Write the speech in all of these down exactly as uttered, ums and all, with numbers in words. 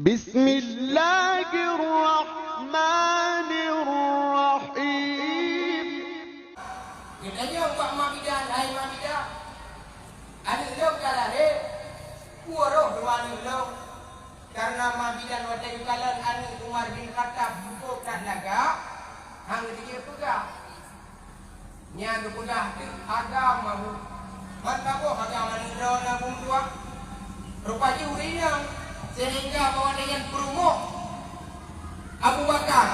Bismillahirrahmanirrahim. Geutanyong bak ma bidan, "Hai ma bidan, aneuk lôn ka lahé, peue roh droe aneuk lôn?" Kareuna ma bidan watée geukalon aneuk Umar bin Khattab cukup that lagak, han geuteupeue peugah. Nyan geupeugah teuk agam Abu. Ban saboh agam aneuk droe na bumdua. Rupa jih ureuëng inong, sehingga bahwa nyan peurumoh Abu Bakar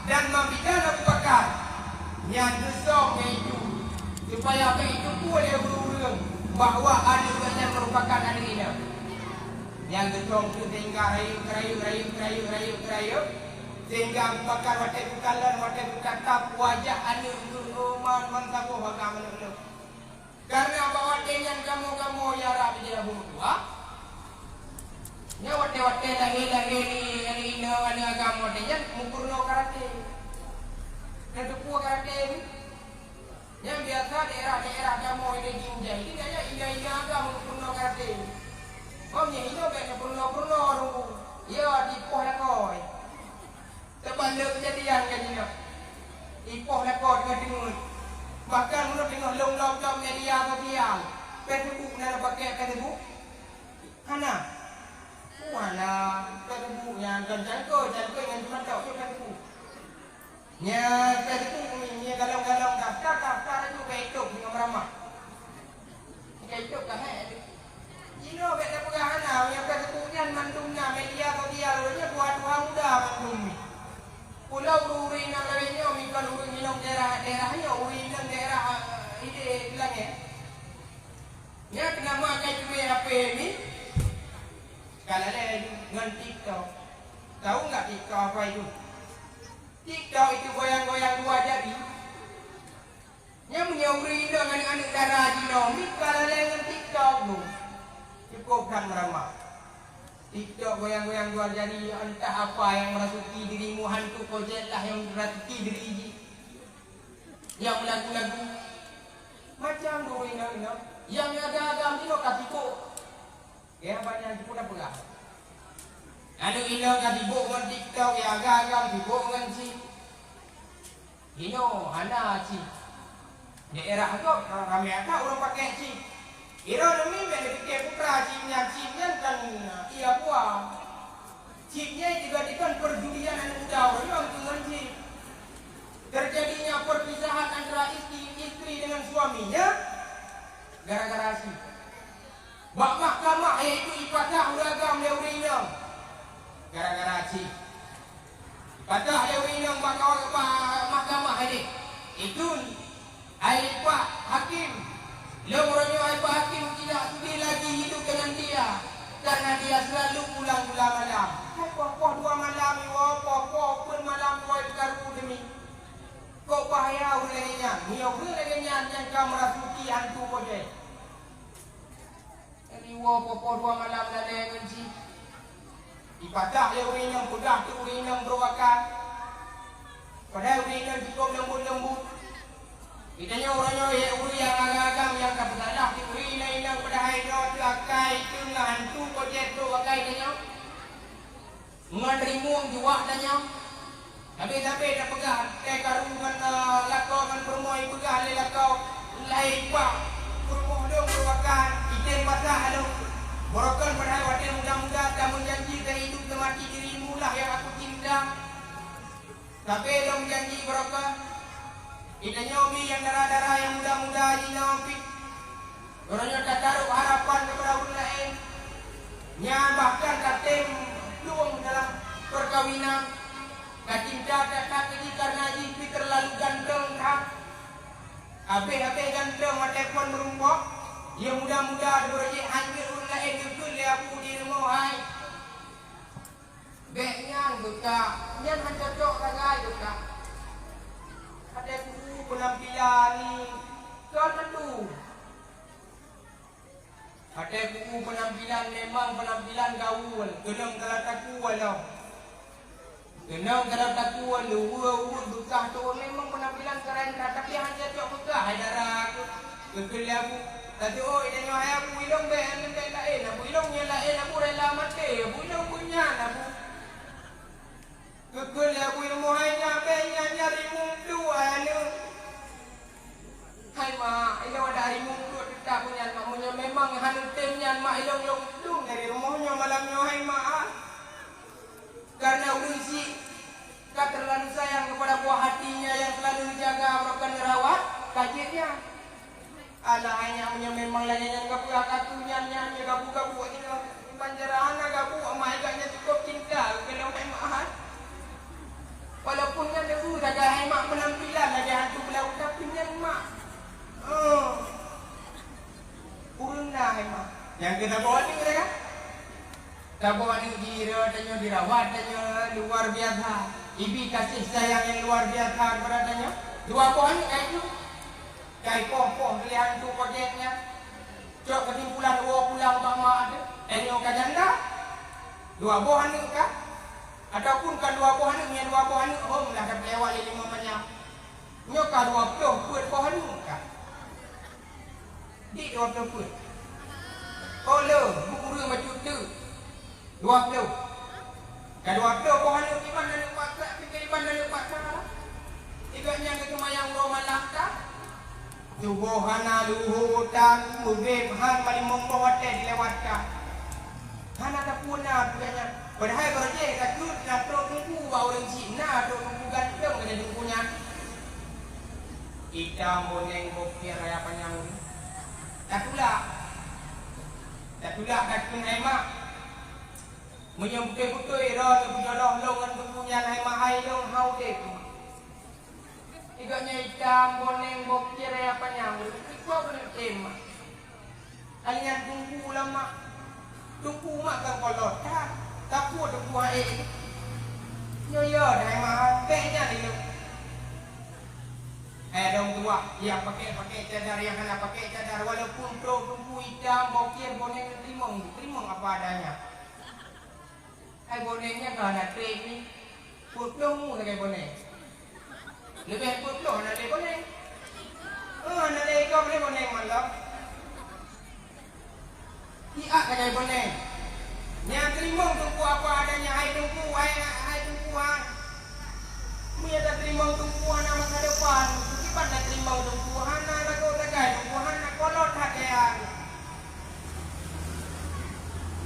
dan ma bidan Abu Bakar. Nyan geusöm ngon itu, supaya bèk jiteupeue lé ureuëng-ureuëng bahwa aneuk nyan meurupakan aneuk inong. Nyan geusöm teuk sehingga rayeuk, rayeuk, rayeuk, rayeuk, rayeuk, rayeuk. Sehingga Abu Bakar watée geukalon, watée geutatap wajah aneuk geuh, "Oh, man, man saboh agam aneuk lôn." Kareuna bak watée nyan kamoe-kamoe nyang rab jih Abu Bakar. Nyan watée-watée lahé-lahé ni aneuk inong, aneuk agam watée nyan meupurunoe karate. Neuteupeue karate ni. Nyang biasa daerah-daerah kamoe di Jinjai, di gaya inong-inong agam meupurunoe karate. Om nyang inong bèk neupeurunoe-peurunoe dulu. Ya, dipoh lakoe. Teuma le keujadian ka jinoe. Ipoh lakoe teungoh deungon. Bahkan meunyoe teungoh lom-lom lam media sosial, Facebook na neupakè Facebook? Hana. Wala, Facebook nyan kon cangkôi, cangkôi ngon teumatok cok Facebook. Nyan Facebook ni, nyan galong-galong daftar, daftar itu ka itôb deungon meuramah. Ka itôb ka hék. Jinoe bèk tapeugah hana, nyang ka teupeue nyan mandum na media sosial, ureuëng nyan dua-dua muda mandum ni. Pula ureuëng-ureuëng nyang lagée nyoe, meunan ureuëng inong daerah-daerah nyoe, ureuëng inong daerah, eh, idéh langét. Nyan keunama ka jibri H P ni, ka lalée ngon TikTok. Tahu nggak TikTok apa itu? TikTok itu goyang-goyang dua jari. Nyan meunyoe ureuëng inong aneuk-aneuk dara jinoe mit ka lalée ngon TikTok tu. Cukup that meuramah. TikTok goyang-goyang dua jari, entah apa yang merasuki dirimu, hantu kojek lah yang merasuki diri jih. Yang melagu-lagu. Macam tu ureuëng inong-inong. Yang agam-agam jinoe ka sibuk. Ya, banyak jipeudah peugah. Aneuk inong ka sibuk ngon TikTok, ya, agam-agam sibuk ngon chip. Inoe hana chip. Daerah gob ramé that ureuëng pakè chip. Inoe neumi bèk neupike putra chip nyan, chip nyan kan iya buah. Chip nyan juga dikon perjudian aneuk muda ureuëng ngon chip. Terjadinya perpisahan antara istri, istri dengan suaminya gara-gara chip. Bak mahkamah, yaitu ipatah ureuëng agam lé ureuëng inong gara-gara chip. Ipatah lé ureuëng inong bak, bak mahkamah ini. Itu, hai pak hakim, lôn uroe nyoe, hai pak hakim, tidak sudi lagi hidup dengan dia karena dia selalu pulang dua malam. Hai poh-poh dua malam iwoe, poh-poh peuet malam iwoe, ipeukaru demi. Kok bahaya ureuëng lagée nyan? Meunyoe ureuëng lagée nyan nyang ka meurasuki hantu kojek. Iwoe poh-poh dua malam lalée ngon chip. Ipatah lé ureuëng inong, peugah keu ureuëng inong brôk akai. Padahai ureuëng inong cukup leumbut-leumbut. Geutanyoe uroe nyoe, ya, ureuëng nyang agam-agam nyang ka peusalah keu ureuëng inong-inong, padahai nyoe teuh akai teungoh hantu kojek brôk akai tanyoe. Ngon rimueng juak tanyoe. Sabe-sabe tapeugah, teuh karu ngon, eh, lakoe ngon peurumoh, ipeugah lé lakoe, "Lahé pak, peurumoh lôn peurumoh kan, item basah lôn." Barokon padahai watée muda-muda tameujanji teuh hidup seumati dirimulah yang aku cinta. Sabe lôn janji barokon. Geutanyoe mi nyang dara-dara nyang muda-muda jinoe pih. Uroe nyoe tataruek harapan keupada ureuëng laén. Nyan bahkan tatem plueng dalam peukawinan. Tacinta that-that keu jih kareuna jih pih teulalu ganteng that. Habéh-habéh ganteng watée phon meurumpok, nyang muda-muda dua jih hanjeuet ureuëng laén geukheun lé abu di rumoh hai. Bék nyan beukak, nyan han cocok sagai beukak. Até kubu peunampilan ni kon mandum. Até kubu peunampilan memang peunampilan gaul, keunong kalau takue lom. Keunong kalau takue luweue ubeut beukah tu memang peunampilan keren that, tapi han cocok beukah hai dara aku. Geukheun lé abu, "Tatu'oh, i tanyoe hai abu ilong bék, bék laén, abu ilong nyang laén abu rela maté, abu ilong beunyan, abu." Karena ureuëng syiek ka terlalu sayang kepada buah hatinya yang selalu dijaga, bahkan dirawat, ka jeuet nyan. Alah, hai nyak, meunyoe memang lagée nyan geupeugah keu nyan, nyan, nyan gabu-gabu nyoe. Iban cara hana gabu, mak, i gobnyan cukôp cinta keu lôn hai mak. Walaupun nyan deuh sagai hai mak, penampilan lagée hantu beulaôt, tapi nyan mak. Oh. Ureuëng na hai mak. Nyang keu saboh aneuk teuka? Saboh aneuk jira tanyoe, dirawat tanyoe luar biasa. Ibi kasih sayang yang luar biasa kepada tanyoe. Dua boh aneuk ka itu. Kai poh-poh pilihan tu projek nyan. Cok kesimpulan dua pulang bak mak tu. Tanyoe ka janda. Dua boh aneuk ka? Ataupun ka dua boh aneuk, nyan dua boh aneuk hom lah dapat lewat lima manyam. Nyoe ka dua ploh peuet boh aneuk ka. Di dua ploh peuet. Oh le, bu ureuëng bacut teuk. Dua ploh. Ka dua ploh boh aneuk, iban aneuk paksa, tiga iban aneuk paksa. Tiga nyang geuseumayang uroe malam ka. Tuboh hana luhô tan, meudeb han malimong boh watée dilewatkan. Hana tapeuna peugah nyan. Padahai barô jih takheun na trok teungku bak ureuëng syiek, na trok teungku ganteng keu teungku nyan. Itam boneng bokir raya panyang. Tatulak. Tatulak takheun hai mak. Meunyoe beutôi-beutôi droe neupeujoloh lôn ngon teungku nyan hai mak, hai lôn hana udeb. Igob nyan itam, boneng, bokir, ya panyang, iko beuneutem. Alian teungku lama. Teungku mak kan kolot that. Tapi teungku hai. Nyoe ya dai mahal, beh nyan ilok. Hai dong tuak, yang pakai-pakai cadar, yang hana pakai cadar, walaupun trok teungku itam, bokir, boneng, teurimong, teurimong apa adanya. Hai boneng nyan ka hana treb ni. Peuet ploh mu sagai boneng. Leubeh peuet ploh hana lé boneng. Oh, hana lé ikam lé boneng malam. Siat sagai boneng. Nyang teurimong teungku apa adanya, hai teungku, hai, hai teungku, hai. Meunyo tateurimong teungku hana masa depan, kiban tateurimong teungku hana lagoe sagai teungku hana kolot that kayang.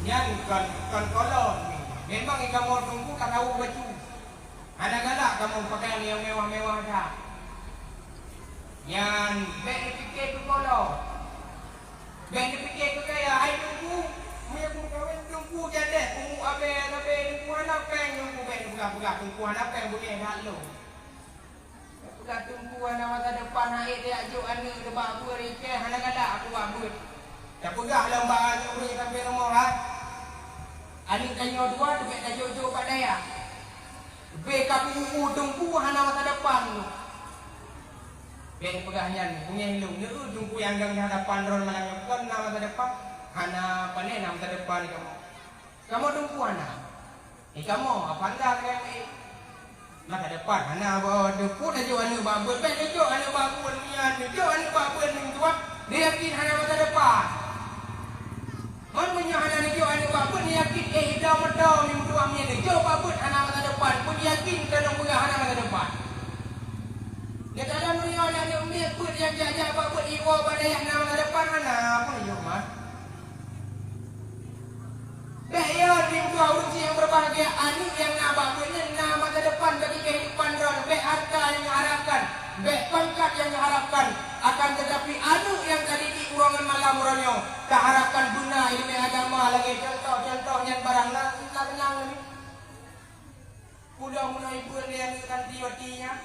Nyan kon, kon kolot. Memang ikamoe teungku ka tawöh bacut. Hana galak kamoe pakaian nyang mewah-mewah that. Nyan bèk neupike keu kolot. Bèk neupike keu kaya. Hai teungku, meunyoe kumeukawen teungku jadeh, kumu abée-abée teungku hana péng teungku, bèk neupeugah-peugah teungku hana péng, beungéh that lôn. Peugah teungku hana masa depan, hana ék tajok aneuk teuh bak beuet, ikée hana galak aku bak beuet. Tapeugah lom bak aneuk ureueng sampoe rumoh, ha? Aneuk tanyoe dua teuh bèk tajok-jok bak dayah. Bèk ka peu-eu teungku hana masa depan tu. Bèk peugah nyan, beungéh lôn, neu teungku nyang gam hadapan droe malam nyoe kon na masa depan, hana pané na masa depan kamoe. Kamoe teungku hana. Eh, kamoe, apa anda kena, eh, masa depan hana, bah, teupeu tajok aneuk bak beuet, bèk tajok aneuk bak beuet, meunyo tajok aneuk bak beuet, meutuah, neuyakin hana masa depan. Man meunyo hana neujok aneuk bak beuet, neuyakin, eh, idong meudo, meutuah, meunyo neujok bak beuet hana masa depan, peue neuyakin keuneuk peugah hana masa depan. Geutanyoe meunyo aneuk miet beuet nyang jak-jak bak beuet, iwoe bak dayah hana masa depan, hana, peue neujok, man. Bèk yo, meutuah ureueng nyang berbahagia, aneuk nyang na bak beuet nyan na masa depan bagi kehidupan droe. Bèk harta nyang harapkan, bèk pangkat nyang harapkan, akan tetapi aneuk nyang tadidik uroe ngon malam uroe nyoe taharapkan beuna ileumèe agama lagèe contoh-contoh nyan barang na, na keunong nyan. Pulo meunoe ibuet lé aneuk tanti watèe nyan.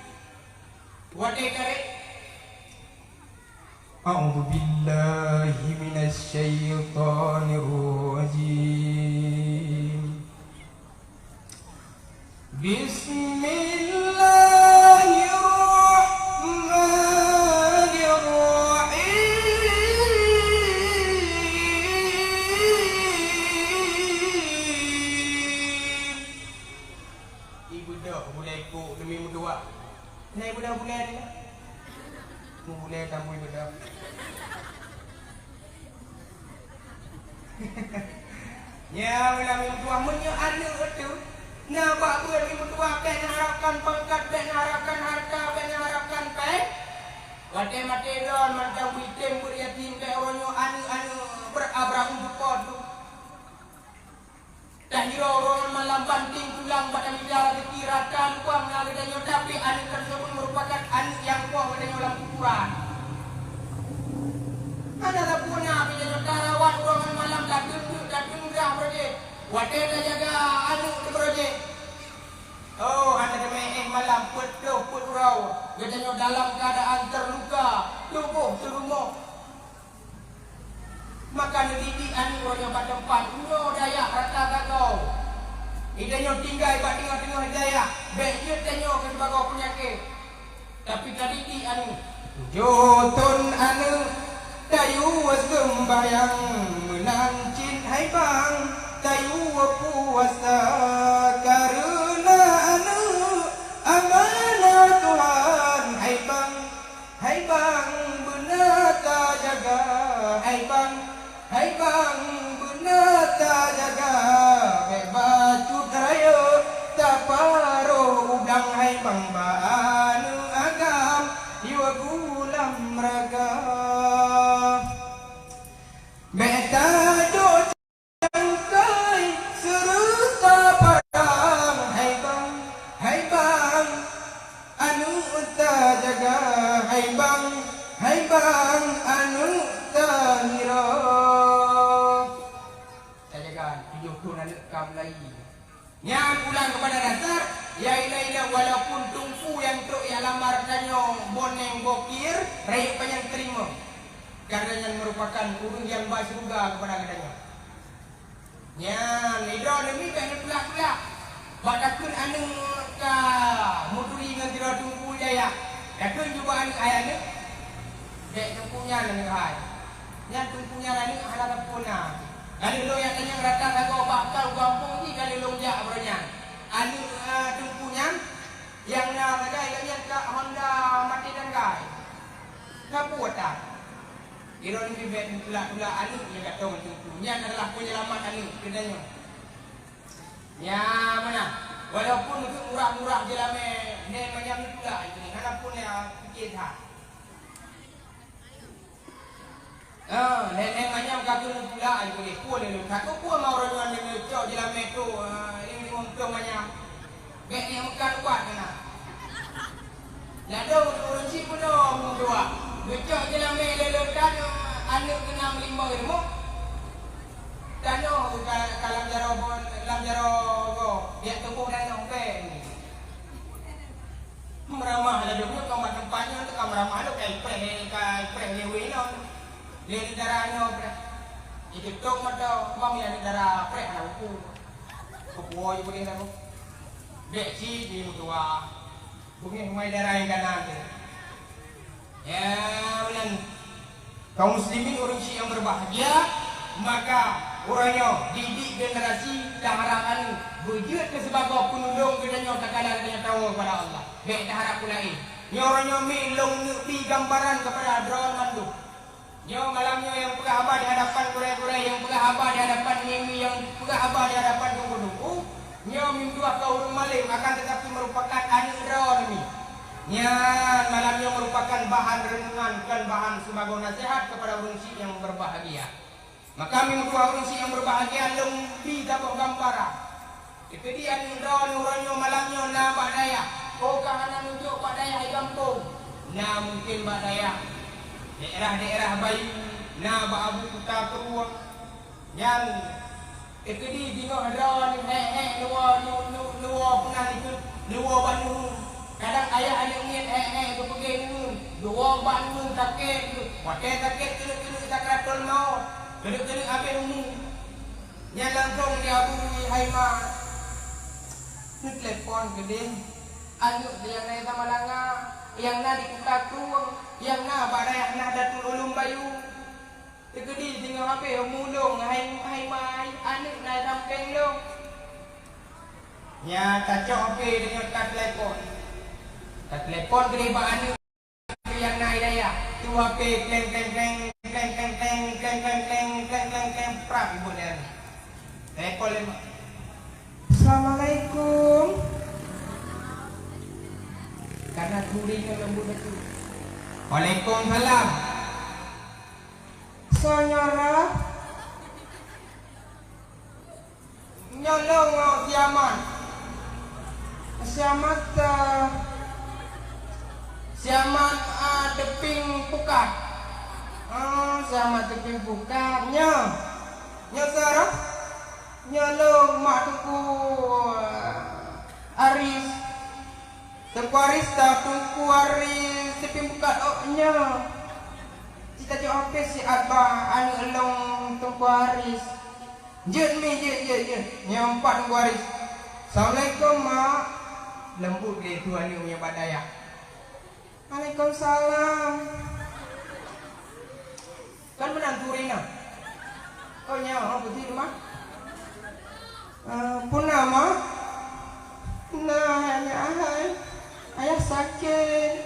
Watèe karét. A'udzubillahi minasyaitonirrajim. Bismillahirrahmanirrahim. Ibeudôh bulèe ikôk demi meutuah. Nyan ibeudôh bulèe nyan. Meubulèe tambui beudôh. Nyan meunan meutuah, meunyoe aneuk teuh na bak beuet meutuah, bèk neuharapkan pangkat, bèk neuharapkan harta, bèk neuharapkan pèng. Watèe maté droe mantong beuitem beuet yatim, bèk uroe nyoe aneuk-aneuk beurabra untuk po teuh. Tahiroe uroe ngon malam, banting tulang bak tamita raseuki, rata lubang na geutanyoe, tapi aneuk teuseubut meurupakan aneuk nyang poh geutanyoe lam kuburan. Hana sapeue na geutanyoe tarawat uroe ngon malam, tateundeuk, tateungrah beurojéh. Watée tajaga aneuk teubeurojéh, oh, hana teumé éh malam, peuet ploh peuet uroe geutanyoe dalam keuadaan teuluka, tuboh teurumoh. Maka neudidik aneuk uroe nyoe bak teumpat, nyoe Dayak rata sagoe. Geutanyoe tinggai bak teungoh-teungoh Dayak, bék jeuet tanyoe keu sibagoe peunyakét. Tapi tadidik aneuk. Tujoh thon aneuk, tayue seumbahyang, meunan cit hai bang, tayue puasa, kareuna aneuk amanah Tuhan hai bang. Hai bang, beuna tajaga, hai bang, hai bang, beuna tajaga. Bék bacut rayeuk taparoh udang, hai bang, bak aneuk agam yue gulam raga. Bék tajok Tangkai seureuta padang, hai bang, hai bang, aneuk tajaga, hai bang, hai bang, aneuk tahiroe. Tajaga tujoh thon aneuk ka mulai. Nyan pulang keupada dasar, ya ina-ina walaupun teungku nyang trok jak lamar tanyoe boneng bokir, rayeuk panyang teurimong. Karena nyan meurupakan ureuëng nyang ba syeuruga keupada geutanyoe. Nyan, idroe nyoe mi bék neutulak-tulak. Bak takheun aneuk ka meuturi ngon sidroe teungku jaya. Takheun jubah aneuk hai aneuk. Bék teungku nyan aneuk hai. Nyan teungku nyan aneuk hana sapeue na. Ka lheueh lôn jak tanyong rata sagoe bak kau gampông jih ka lheueh lôn jak baroe nyan. Aneuk, eh, teungku nyan nyang na sagai lagée nyan ka Honda maté tanggai. Sapeue tan? Droeneuh bék neutulak-tulak aneuk nyang ka tong teungku. Nyan adalah penyelamat aneuk geutanyoe. Nyan meunan. Walaupun keu murah-murah jeulamé, nyan manyam neutulak, hana pun ya pike that. Ah, nyan manyam ka keuneuk neutulak, peue lé lôn. Ka keupeue ma uroe nyoe neucok jeulamé tu, ah, limong tong manyam. Bék nyang meukat ubat keunan. Ladôm ureuëng chik peunoh meudua. Geucok jeulamé lé lôn tan, aneuk geunam limong ilmu. Tanoh ka, ka lam jaroe, lam jaroe goe, biak tuboh tanoh bék. Meuramah ladôm nyoe ka mat teumpat nyoe, ka meuramah lôn ka ipreh, ka ipreh lé wéh nyoe. Lé dara nyoe preh. Itutok mata, bang ya dara preh hana uku. Keupue je boleh dah. Bék cit di meutuah. Beungéh mai dara nyang kanan tu. Ya, meunan. Kaum muslimin ureuëng chik nyang berbahagia, maka uroe nyoe didik generasi taharap aneuk beujeuet keu sibagoe peunulông geutanyoe tatkala geutanyoe tawoe keupada Allah. Bék taharap peue laén. Nyoe uroe nyoe mi lôn neuk bi gambaran keupada droe mandum. Nyoe malam nyoe nyang peugah haba di hadapan gurée-gurée, nyang peugah haba di hadapan ngieng-ngieng, nyang peugah haba di hadapan teungku-teungku, nyoe meutuah keu ureuëng malém, akan teutapi meurupakan aneuk droe nyoe. Nyan malam nyoe meurupakan bahan reunungan, kon bahan sibagoe naseuhat keupada ureuëng chik nyang berbahagia. Maka meutuah ureuëng chik nyang berbahagia, lôn bi saboh gambaran. Teukeudi aneuk droeneuh uroe nyoe malam nyoe na bak dayah, oh ka hana neujok bak dayah di gampông, na mungken bak dayah daerah-daerah bayeue, na bak Abu Kuta Krueng. Nyan teukeudi singoh droeneuh hék-hék luwa, lu-, lu-, luwa peunah likot, luwa bak nuhu. Kadang ayah aneuk miet hék-hék geupeugét nuhu, luwa bak nuhu sakét, watée sakét keuneuk-keuneuk sakratul maut, keuneuk-keuneuk habéh umu. Nyan langsong di Abu Haima neutelepon keudeh aneuk nyang na di Samalanga, nyang na di Kuta Krueng, nyang na bak dayah Nahdlatul Ulum Bayu. Teukeudi singoh habéh umu lôn, hai, hai mai, aneuk na sampéng lôn. Nyan tacok HP deungon ka telepon. Ka telepon keudeh bak aneuk. Nyang na hidayah, tu HP kleng, kleng, kleng, kleng, prap ibu dan. Telepon lé mak. Assalamualaikum. Karena turi ngon lembut tu. Waalaikumsalam. Soe nyoe? Lôn ngon si Amat. Si Amat, eh, si Amat, eh, Teupin Pukat. Eh, si Amat Teupin Pukat. Nyoe. Nyoe soe? Nyoe lôn mak Teungku, eh, Aris. Teungku Aris, ta Teungku Aris Teupin Pukat ôk nyoe. Cit tajok H P siat bak aneuk lôn Teungku Aris. Jeuet mi, jeuet, jeuet, jeuet. Nyoe pat Teungku Aris. Assalamualaikum, Mak. Leumbut lé tu aneuk meunyoe bak dayah. Waalaikumsalam. Kan meunan turi na. Oh, nyoe, oh, beutôi, Mak. Eh, peue na, Mak? Nah, ayah, hai. Ayah sakét.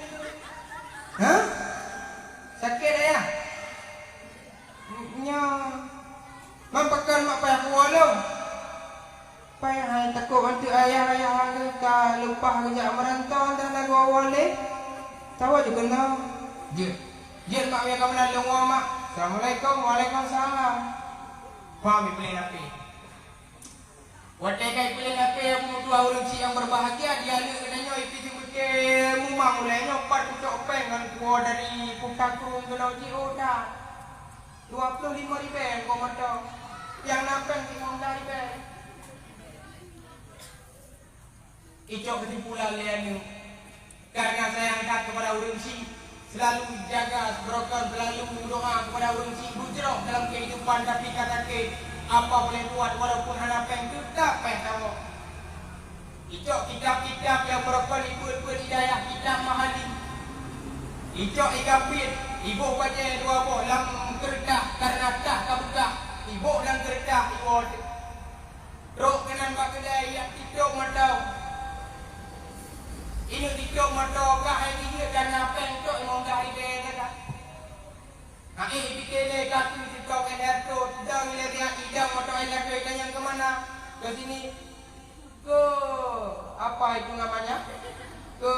Hah? Sakét, Ayah? Nyoe. Man pakon mak payah kuwoe lôn? Payah hai takot anteuk ayah-ayah ka leupah geujak meurantau dan lagoe woe lé. Tawoe ju keunoe. Jeuet. Jeuet mak, meunyoe ka meunan lôn woe mak. Assalamualaikum. Waalaikumsalam. Paham ipeuleueh lapée. Watée ka ipeuleueh lapée, peumeutuah ureuëng syiek nyang berbahagia, di aneuk geutanyoe ipih seumeutée mumang ulée nyoe pat kucok péng ngon kuwoe dari Kuta Krueng keunoe jiôh that. Dua ploh limong ribée ngon moto, nyang na péng limong blah ribée. Icok keusimpulan lé aneuk, karena sayang that kepada ureuëng syiek, selalu jaga, beurokon selalu doa kepada ureuëng syiek, beujroh dalam kehidupan, tapi ka sakét, apa boleh buat, walaupun hana péng, tetap payah tawoe. Icok kitab-kitab nyang beurokon, ibuet-buet hidayah, kitab Mahalli. Icok igapiet, iboh bajée dua boh lam keureutah, karena tah ka beukah, iboh lam keureutah, iwoe. Trok keunan bak keudai, yak titôk moto. Ineuk titôk moto, ka hai jijeuet, karena péng trok limong blah ribée gata. Hai, pike lé kaki titôk N R tu, dang lé riak idang moto N R tu, tanyong ke mana? Ke sini. Ke apa itu namanya? Ke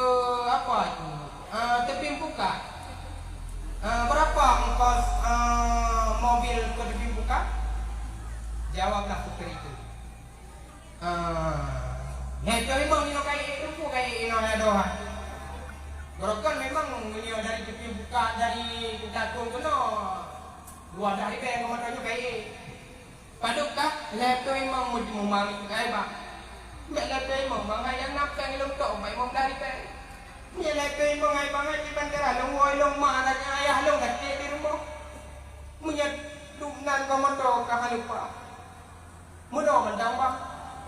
apa itu? Ah, Teupin Pukat. Ah, berapa ongkos, ah, mobil ke Teupin Pukat? Jawablah supir itu. Ah, nyan tu memang inoe kayèe, teungku kayèe inoe nyan doh. Beurokon memang meunyoe dari Teupin Pukat, dari Kuta Krueng keunoe, dua blah ribèe ngon moto nyoe kayèe. Padub kah, lhèe ploh limong mumang keu kayèe, Bang. Bèk lhèe ploh limong, Bang, hai nyang na pèng lôn tok, Bang, limong blah ribèe. Meunyoe lhèe ploh limong, hai Bang, hai di bandara lôn woe lôn ma, dan ayah lôn ka trép di rumoh. Meunyoe duek nan ngon moto ka hana lupa. Meunoe mantong, Bang.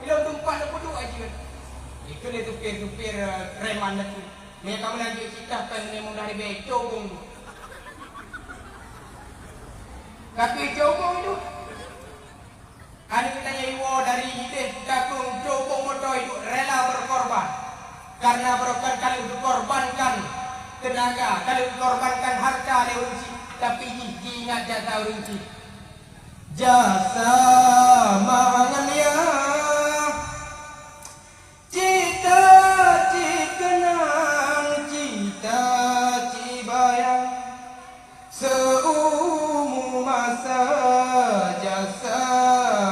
Ilôn teumpat lôn peuduek ajeuen. Ikheun lé supir-supir, eh, preman nyan. Meunyoe ka meunan jeuet cit kah pèng limong blah ribèe, cobong. Ka keuh cobong itu. Aneuk geutanyoe iwoe dari idéh Kuta Krueng, cobong moto iduek rela berkorban. Karena beurokon ka lheueh geukorbankan teunaga, ka lheueh geukorbankan harta lé ureueng chik, tapi jih jiingat jasa ureueng chik. Jasa mangan ya, cita cit keunang, cita cit bayang. Seumu masa jasa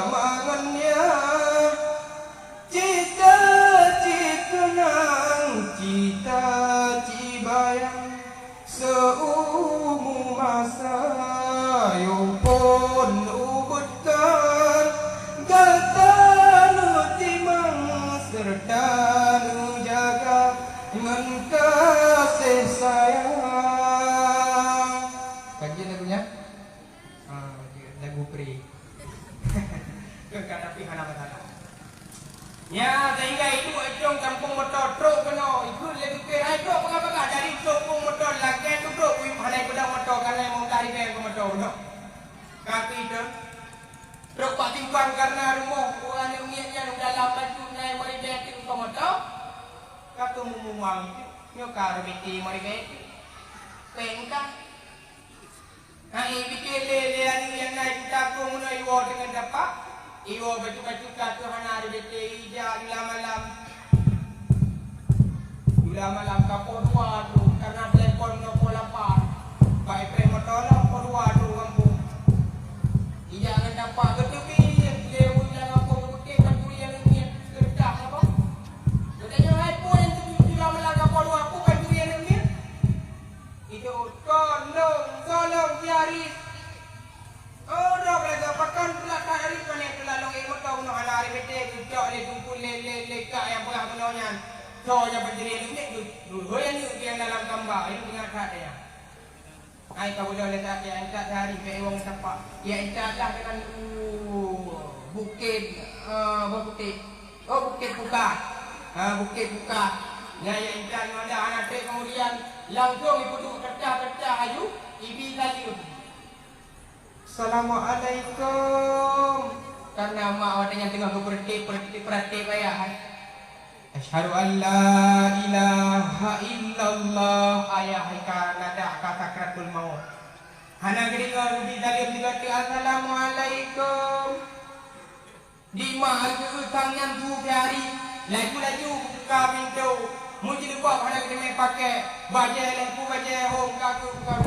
mangan ya, cita cit keunang, cita cit bayang. Seumu masa yoh phon ubeuet kan, gata neutimang seureuta neujaga ngon gaséh sayang. Ka jeuet lagu nyan? Ah, jeuet lagu pre. Ka, tapi hana masalah. Nyan, sehingga itu ujong gampông moto trok keunoe, ikheun lé supir, "Hai trok peugah-peugah, dari gampông moto lagèe tu trok, kuyup hana peudong moto, karena limong blah ribèe keu moto keunoe." Ka keuh itu, trok bak simpang karena rumoh, ureueng aneuk miet nyan u dalam bacut nyan limong ribèe teuk keu moto. Ka keuh mumang itu, nyoe ka ribèe limong ribèe teuk. Pèng ka. Hai, pike lé, lé aneuk nyang na i Kuta Krueng meunoe iwoe deungon tapak. Iwoe bacut-bacut ka keuh hana ribèe teuk, ijak dula malam. Dula malam ka poh dua tu, karena telepon ngon poh lapan. Bak ipreh moto lom poh dua tu gampông. Ijak ngon tapak geuteubiet, lé ureueng lam gampông geupeugah bak kurie. Nyan, soe nyang peujri aneuk miet, beuhôi aneuk nyang dalam kamba, ilôn ingat that nyan. Ai ka beudôh lé that, ya intat hari bèk wong sapak. Ya intat lah deungon u Bukét, eh, Bukét. Oh, Bukét Pukah. Ha, Bukét Pukah. Nyan ya intat ngon dah aneuk trép keumudian langsong ipeuduek teuta-teuta aju, ibi saleuem. Assalamualaikum. Karena mak watèe nyan teungoh geupeureuték-peureuték ayah. Asyhadu an la ilaha illallah. Ayah ka nadak ka sakratul maut. Hana geudeungoe Nabi Zalim sigoe teuk, "Assalamualaikum." Di ma geuh sang nyan tuwoe keu hari, laju-laju buka pintoe, meujilbab hana geuteumé pakai, bajèe lengku bajèe hom ka geuh buka.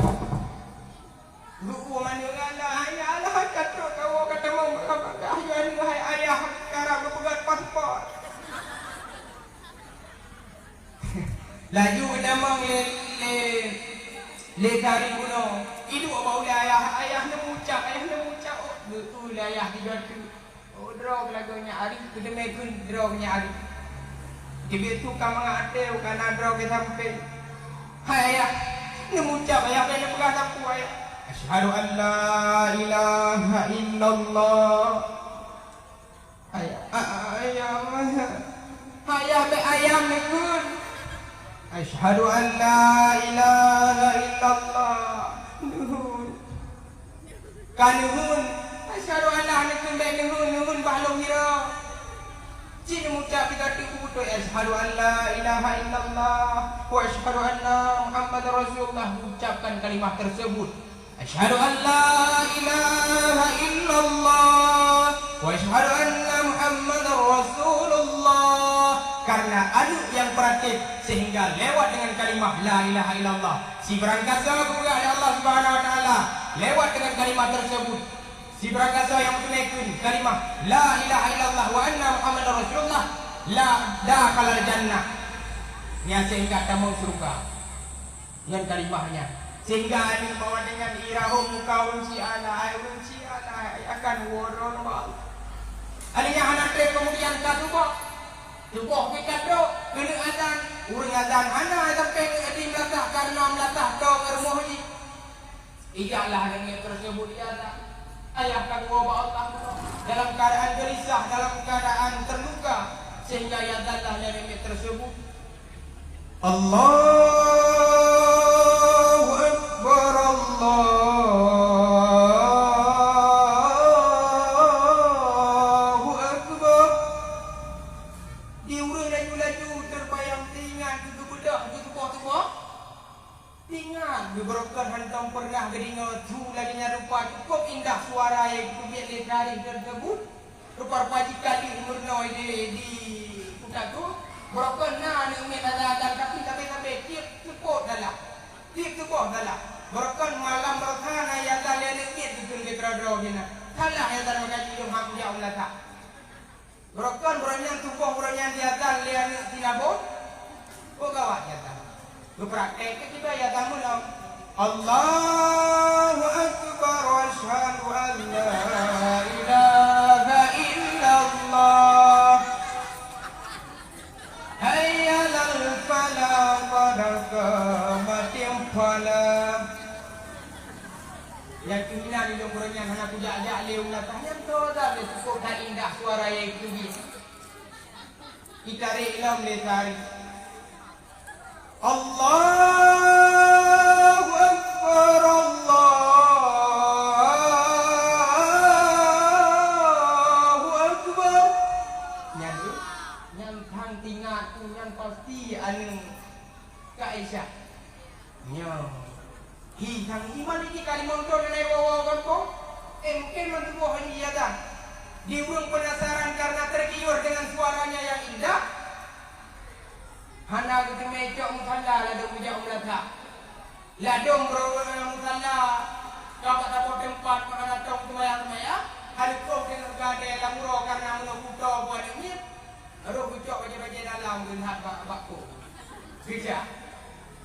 Geuh mandeungan lah, "Hai Allah, ka trok kawoe ka tamong, maka bangga hai ayah, karab geupeugöt paspor." Laju geutamong lé, lé, lé Sari bunoe. Iduek bak ulèe ayah, "Ayah, neumucap, ayah, neumucap." Oh, geupeue lé ayah di gata. Oh, droe lagoe nyak ari, geuteumé kheun droe nyak ari. Teubiet su ka mangat até, ka na droe geusampé. "Hai ayah, neumucap ayah, bèk neupeugah sapeue ayah." "Asyhadu an la ilaha illallah." Ayah, a-, ayah, ayah bèk ayah neukheun. "Asyhadu an la ilaha illallah." Neuhon. Ka neuhon. "Asyhadu an la," neukheun bèk neuhon, neuhon bah lôn hira. Cit neumucap di gata beutôi, "Asyhadu an la ilaha illallah wa asyhadu anna Muhammadar Rasulullah." Ucapkan kalimah tersebut. "Asyhadu an la ilaha illallah wa asyhadu anna Muhammadar Rasulullah." Karena aneuk nyang peureutép, sehingga lewat dengan kalimah la ilaha illallah. Sibarang kasa geupeugah lé Allah Subhanahu wa Taala lewat dengan kalimah tersebut. Sibarang kasa nyang meuteumé kheun kalimah la ilaha illallah wa anna Muhammadar Rasulullah, la, dakhalal jannah. Nyan sehingga tamong syeuruga. Ngon kalimah nyan. Sehingga aneuk bak watèe nyan irahom muka ureueng Syiah, hai ureueng Syiah, hai akan woe droeneuh bak Allah. Aneuk nyan hana trép keumudian ka tuboh. Tuboh pih ka trok, keuneuk azan. Ureueng azan hana sampoe di meulasah, karena meulasah tô ngon rumoh jih. Ijaklah aneuk miet tersebut di azan. Ayah ka tuwoe bak Allah dalam keadaan gelisah, dalam keadaan terluka, sehingga iazanlah lé aneuk miet tersebut. Allahu Akbar, Allahu Akbar. Di ureueng laju-laju teubayang teuingat keu geubeudôh geutuboh-tuboh. Teuingat geuh, beurokon hantom peureunah geudeungoe su lagèe nyan rupa, cukôp indah suara nyang geupeubiet lé Sari tersebut. Rupa-rupa jih ka lheueh meurunoe di, di kuta tu, beurokon na aneuk miet azan-azan, tapi sabe-sabe tiep seupôt salah, tiep tuboh salah. Beurokon malam beurasa na iazan lé aneuk miet geukheun lé keudroe-droe sinan. Salah iazan maka jih lôn hana kujak u meulasah. Beurokon bunoe nyan tuboh bunoe nyan iazan lé aneuk sinabong. Peue gawat iazan. Geupraktek keu kiban iazan mulom. Allahu Akbar, asyhadu an la ilaha illallah. Hayya 'alal falah, qad qamatis shalah. Nyang keuhina di lôn bunoe nyan hana kujak-jak lé u meulasah nyan, toh dah lé cukôp that indah suara nyang ikeu jih. Itarek lom lé Sari. Allahu Akbar, Allahu Akbar. Nyan tu, nyan sang teuingat tu, nyan pasti aneuk Kak Aisyah. Nyoe. Hi, sang iman ini ka limong thon hana iwoe-woe gampông. Eh, mungkin meutuboh ini iazan. Di ureueng penasaran karena tergiur dengan suaranya yang indah. Hana geuteumé cok musalla ladôm geujak u meulasah. Ladôm beureueng musalla, ka bak saboh teumpat meuhana tông seumayang-seumayang, hana tông deungon keu adé lam uroe karena meunoe kuto buet aneuk miet. Rôh geucok bajèe-bajèe dalam geunhat bak, bak po. Geujak.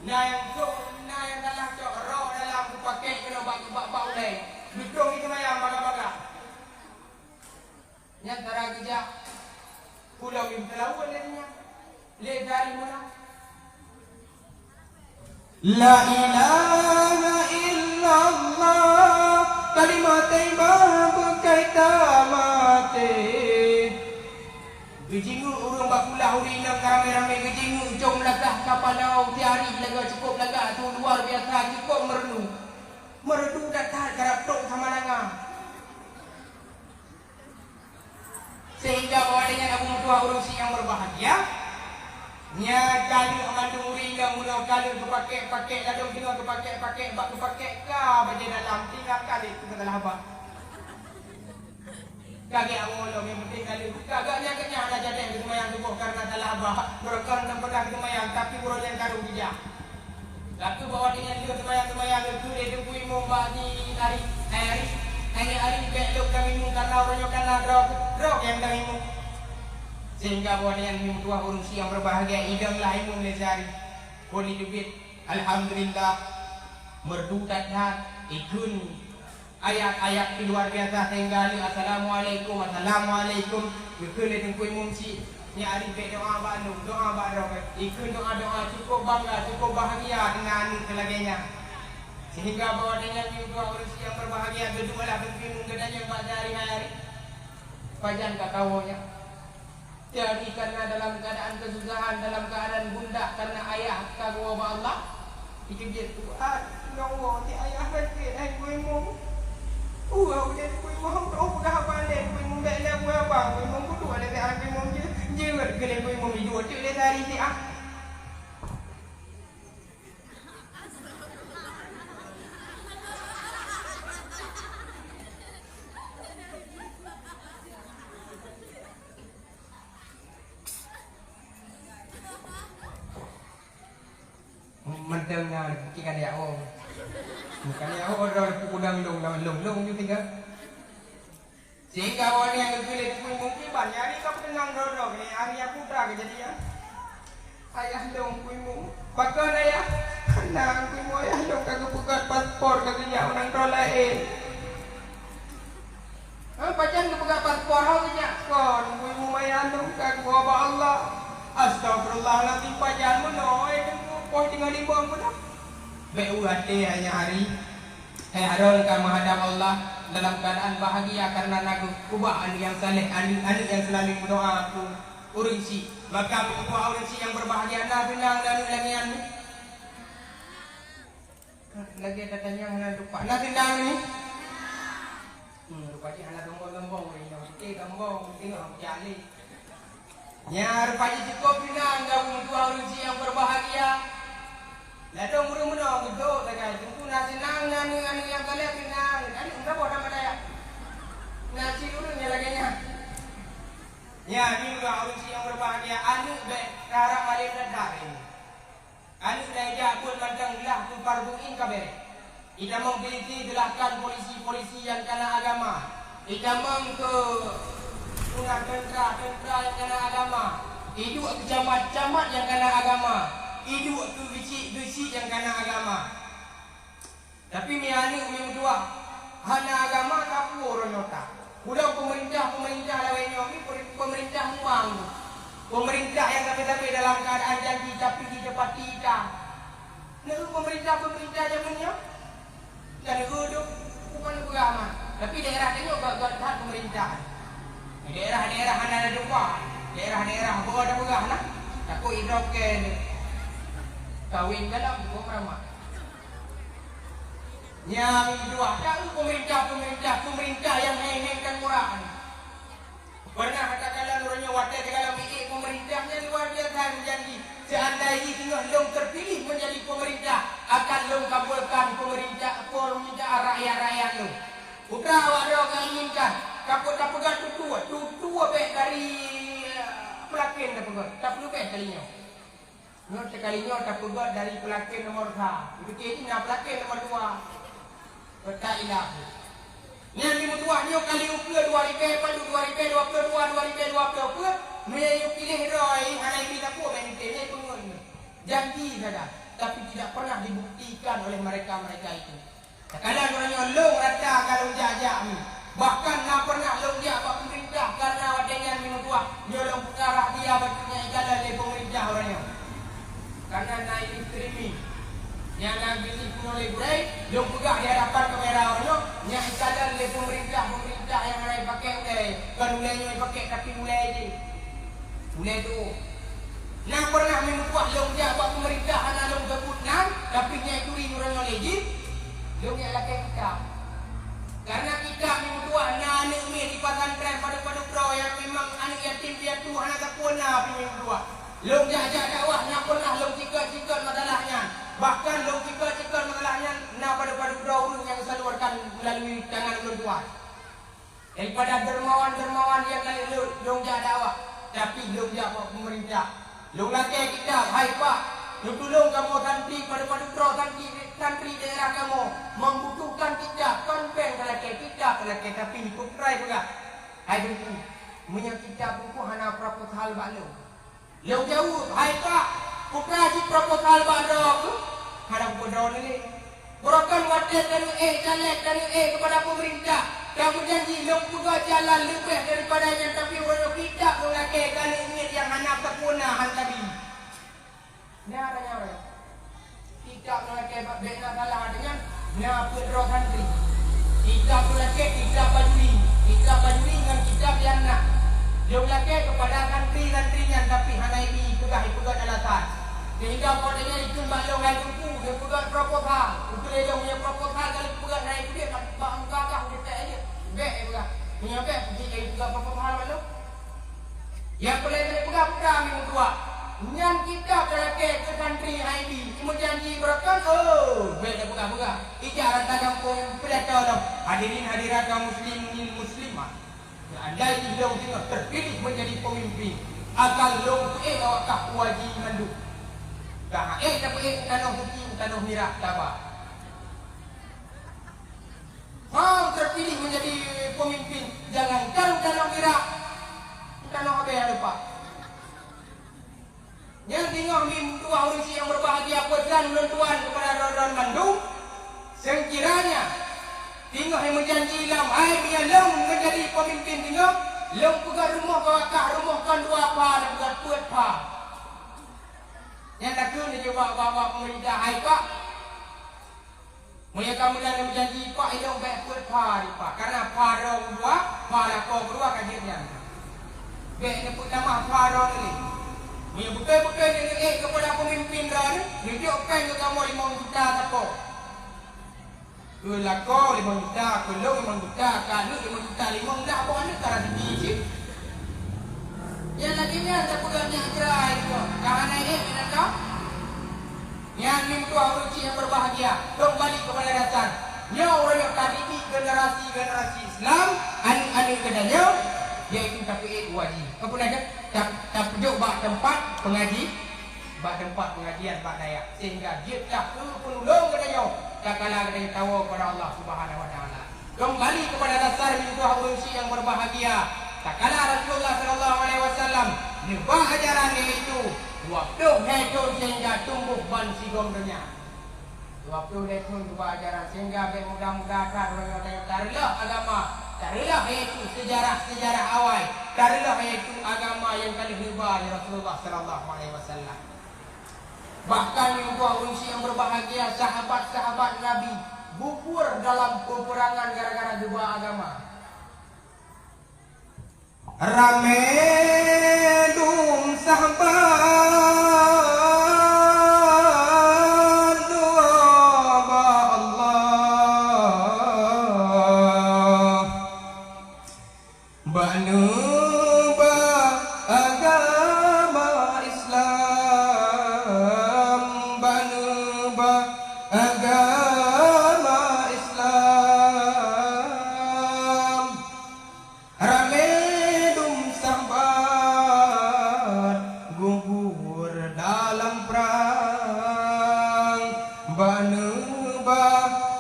Na nyang cok, na nyang salah cok rôh dalam geupakèk keunoe bak, bak, bak ulèe. Geutông i seumayang bagah-bagah. Nyan cara geujak. Pulo meuteulaweuet lé nyan. Lé jari meunan. La ilaha illallah, kalimat thayyibah beukai tamaté. Geujingeuk ureueng bak kulah ureueng inong ka ramé-ramé, geujingeuk com lagak kapala, tiari lagak cukup lagak tu luar biasa, cukup meureudu. Meureudu that-that karab trok sama langa. Sehingga bahwa dengan Abu Meutuah ureueng syiek nyang berbahagia, nya kali mandum ureueng nyang meunoe kali geupakék-pakék, ladôm singoh geupakék-pakék, bak geupakék ka bajée dalam, tinggai kali keu salah bah. Kagak awai lom, nyang penting kali. Kagak nyan keunyan hana jadi geuseumayang suboh karena salah bah. Beureukan nyang pernah geuseumayang, tapi uroe nyan karu bijak. Laku bahwa dengan lheueh seumayang-seumayang lheueh lé Teungku Imum bak di hari, hari, hari, hari bèk lôn tamimum karena uroe nyoe kana droe, droe nyang tamimum. Sehingga bahwa dengan Imum Tuha ureueng syiek nyang berbahagia, idong lah imum lé sehari. Kon iteubiet, alhamdulillah, meureudu that-that, ikheun ayat-ayat luar biasa sehingga lheueh, "Assalamualaikum, assalamualaikum." Geukheun lé Teungku Imum syiek, "Nyak Arif bèk doa bak lôn, doa bak droe." Ikheun doa-doa, cukup bangga, cukup bahagia dengan aneuk lagèe nyan. Sehingga bahwa dengan Imum Tuha ureueng syiek nyang berbahagia, geuduek lah Teungku Imum geutanyong bak sehari-hari. Pajan ka kawoe nyak? Jadi karena dalam keadaan kesusahan, dalam keadaan gundah karena ayah ka geuwoe bak Allah, ikheun jeuet, "Tuhan, nyoe woe ti ayah sakét, hai Teungku Imum. Uroe udép Teungku Imum, oh peugah haba lé Teungku Imum, bèk lé peugah haba Teungku Imum, kuduek lé Teungku Imum jeuet, jeuet keu lé Teungku Imum, iduek teuk lé sehari siat." Mantong na, bukan ya, oh. Bukan ya, oh, dah pukul dang long, long, long, long, juga. Sehingga awak nyan geukheun lé Teungku Imum kiban, nyan hari ka peuteunang droe-droe, nyan hari nyang putra keujadian. Ayah lôn Teungku Imum. Pakon ayah? Nah, Teungku Imum, ayah lôn ka geupeugöt paspor ka geujak u nanggroe laén. Hah, pajan geupeugöt paspor, hana geujak? Kon, Teungku Imum, ayah lôn ka geuwoe bak Allah. Astagfirullahalazim, pajan meunoe, eh, Teungku, poh teungoh limong meunoe. Bèk u até nyan hari. Hai harôn ka meuhadab Allah dalam keadaan bahagia karena na geukeubah aneuk nyang saleh, aneuk-aneuk nyang seulalu meudoa keu ureueng syiek. Maka meudoa ureueng syiek nyang berbahagia, na seunang na aneuk lagèe nyan. Lagèe tatanyong hana tupat. Na seunang ni? Hmm, rupa jih hana sombong-sombong, ureueng nyang putih sombong, tengok aku cali. Nyan rupa jih cukup seunang gabung dua ureueng syiek nyang berbahagia. Ladôm ureueng meunoe geudok sagai, teungku na seunang, na aneuk-aneuk nyang saleh seunang, aneuk meusaboh dan madaya. Na cit ureueng nyang lagèe nyan. Nyan, nyoe dua ureueng syiek nyang berbahagia, aneuk bèk taharap malém that-that. Aneuk nyang jak buet mantong glah keu fardu ain ka bèrèh. Itamong polisi, silahkan polisi-polisi nyang kana agama. Itamong keu punah teuntra-teuntra nyang kana agama. Iduek keu camat-camat nyang kana agama. Iduek keu geuchik-geuchik nyang kana agama. Tapi mi aneuk mi meutuah hana agama, ka peue uroe nyoe ta? Udah peumeurintah-peumeurintah lawét nyoe, mi peumeurintah muang. Peumeurintah nyang sabe-sabe dalam keuadaan janji, tapi jiteupathi ita. Neu peumeurintah-peumeurintah jameun nyoe. Dan neu dum bukan peugah mah. Tapi daerah tanyoe gét-gét that peumeurintah. Daerah-daerah hana ada depa. Daerah-daerah boh ada peugah nah. Takut idrop ke kawin dalam bukan ramah. Nyang dua, tahu pemerintah-pemerintah, pemerintah yang heng-heng dan murah. Pernah katakanlah uroe nyoe watèe dalam miék pemerintah nyang luar biasa menjanji, seandai jih singoh lôn terpilih menjadi pemerintah, akan lôn kabulkan pemerintah, permintaan rakyat-rakyat lôn. Putra awak droe ka inginkan, kapot tapeugah tutoe, tutoe bèk dari, eh, peulakén tapeugah, tapi leubeh dari nyoe. Nyoe sekali nyoe tapeugöt dari peulakén nomor sa. Beutôi jih na peulakén nomor dua. Peutak ilah. Nyan di meutuah nyoe kali ukeue dua ribèe padub dua ribèe dua ploh dua, dua ribèe dua ploh peuet, meunyoe piléh droe, hana ibi sapeue bak nyoe, nyan peungeut nyoe. Janji saja, tapi tidak pernah dibuktikan oleh mereka-mereka itu. Takalon uroe nyoe lôn rata ka lôn jak-jak mi. Bahkan na pernah lôn jak bak peumeurintah karena watèe nyan mi meutuah nyoe lôn peugah rahsia bacut nyang ikalon lé peumeurintah. Nyang na geuseuh keunoe lé gurée, lôn peugah di hadapan kamera uroe nyoe, nyang ikalon lé peumeurintah-peumeurintah nyang hana jipakék ulée, kon ulée nyoe jipakék, tapi ulée jih. Ulée tuôh. Na pernah meutuah lôn jak bak peumeurintah hana lôn seubut nan, tapi nyang turi uroe nyoe lé jih, lôn jak lakée kitab. Karena kitab meutuah na aneuëk miet di pesantren padub-padub droe nyang memang aneuëk yatim piatu hana sapeue na pih meutuah. Lôn jak-jak dakwah nyang pernah lôn cikot-cikot masalah nyan. Bahkan lôn cikot-cikot masalah nyan na padub-padub droe ureuëng nyang salurkan meulalu tangan ulôn tuan. Daripada dermawan-dermawan nyang laén lôn, lôn jak dakwah, tapi lôn jak bak peumeurintah. Lôn lakée kitab, "Hai Pak, neutulông kamoe santri padub-padub droe santri, santri daerah kamoe membutuhkan kitab, kon péng talakée kitab talakée, tapi peukrai peugah." Hai Teungku, meunyoe kitab Teungku hana proposal bak lôn. Lôn jaweueb, "Hai Pak, peukra cit proposal bak droe keuh?" "Hana kupeudroe lé." "Beurokon watée taneuk ék caleg, taneuk ék keupada peumeurintah, tameujanji lôn peugah jalan leubeh daripada nyan, tapi uroe nyoe kitab lôn lakée keu aneuëk miet nyang hana sapeue na han tabi." Nyan, nyan. Kitab lôn lakée bak, bék na salah, artinya na peuet droe santri. Kitab lôn lakée kitab Bajuri, kitab Bajuri ngon kitab Lianna. Lôn lakée keupada santri-santri nyan, tapi hana ibi peugah, ipeugét alasan. Sehingga watée nyan ikheun bak lôn, "Hai Teungku, neupeugét proposal." Ukeue lé lôn, "Meunyoe proposal ka lheueh peugét, na ipeugét bak, bak muka kah, udeb that jeuet." "Bék," ipeugah. "Meunyoe bék, peugét lagée peugah proposal bak lôn." Nyang peureulée keuneuk peugah, peugah meutuah. Nyan kitab talakée keu santri hana ibi, imeujanji beurokon, oh, bék tapeugah-peugah. Ijak rata gampông pidato lom. Hadirin hadirat kaum muslimin muslimat. Andai jih lôn singoh terpilih menjadi pemimpin, akan lôn peuék awak kah u haji mandum. Ka ék tapeuék u tanoh suci, u tanoh mirah, taba. Hang terpilih menjadi pemimpin, jangankan u tanoh mirah, u tanoh abée lupa. Nyan singoh meutuah ureuëng syiek nyang berbahagia, pesan ulôn tuan kepada droe-droe mandum, seukiranya singoh nyang meujanji lam hai meunyoe lôn menjadi pemimpin singoh, lôn peugah rumoh keu awak kah, rumoh kon dua pha, lôn peugah peuet pha. Nyan takheun jaweueb bak, bak, bak peumeurintah, "Hai Pak, meunyoe ka meunan meujanji Pak, ilôn bék peuet pha di Pak, karena pha droe keudua, pha lakoe keudua ka jeuet nyan. Bék neupeutamah pha droe lé. Meunyoe beutôi-beutôi neuék keupada peumimpin droe, neujok péng keu kamoe limong juta sapo." Keu lakoe limong juta, keu lôn limong juta, keu aneuk limong juta, limong dah boh aneuk ka raseuki cit. Nyang lagée nyan tapeugah nyak jrai nyoe, ka hana ék nyan ka. Nyan meutuah ureuëng syiek nyang berbahagia, kembali kepada dasar. Nyoe ureuëng nyang ka didik generasi-generasi Islam, aneuk-aneuk geutanyoe, yaitu tapeuék u haji. Apa nama? Tap-, tapeujok bak teumpat pengaji. Bak teumpat pengajian bak dayah, sehingga jeuet that keu peunulông geutanyoe, tatkala geutanyoe tawoe kepada Allah Subhanahu wa Taala. Kembali kepada dasar meutuah ureuëng syiek nyang berbahagia, tatkala Rasulullah sallallahu alaihi wasallam neuba ajaran, yaitu dua ploh lhée thon sehingga tumboh ban sigom donya. Dua ploh lhée thon geuba ajaran, sehingga bék mudah-mudah that ureuëng nyang tareuloh agama, tareuloh yaitu seujarah-seujarah awai, tareuloh yaitu agama nyang ka lheueh neuba lé Rasulullah sallallahu alaihi wasallam. Bahkan meutuah ureuëng syiek nyang berbahagia, sahabat-sahabat Nabi gugur dalam peperangan gara-gara geuba agama. Ramé dum sahabat doa bak Allah, bak neuba agama Islam, bak neuba agama Islam. Ramé dum sahabat gugur dalam prang, bak neuba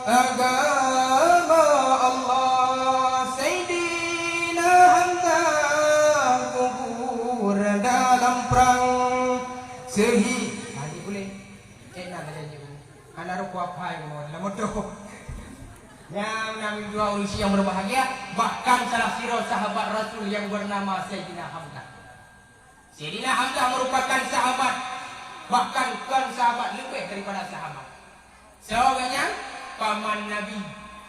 agama Allah. Saidina Hamzah gugur dalam prang, seuhi-, Haji Puleng. Cek na saja je. Hana rukuk apa yang mau dalam motor. Nyang na meutuah ureuëng syiek nyang berbahagia, bahkan salah sidroe sahabat Rasul yang bernama Sayyidina Hamzah. Sayyidina Hamzah merupakan sahabat, bahkan kon sahabat, leubeh daripada sahabat. Soe gobnyan? Paman Nabi,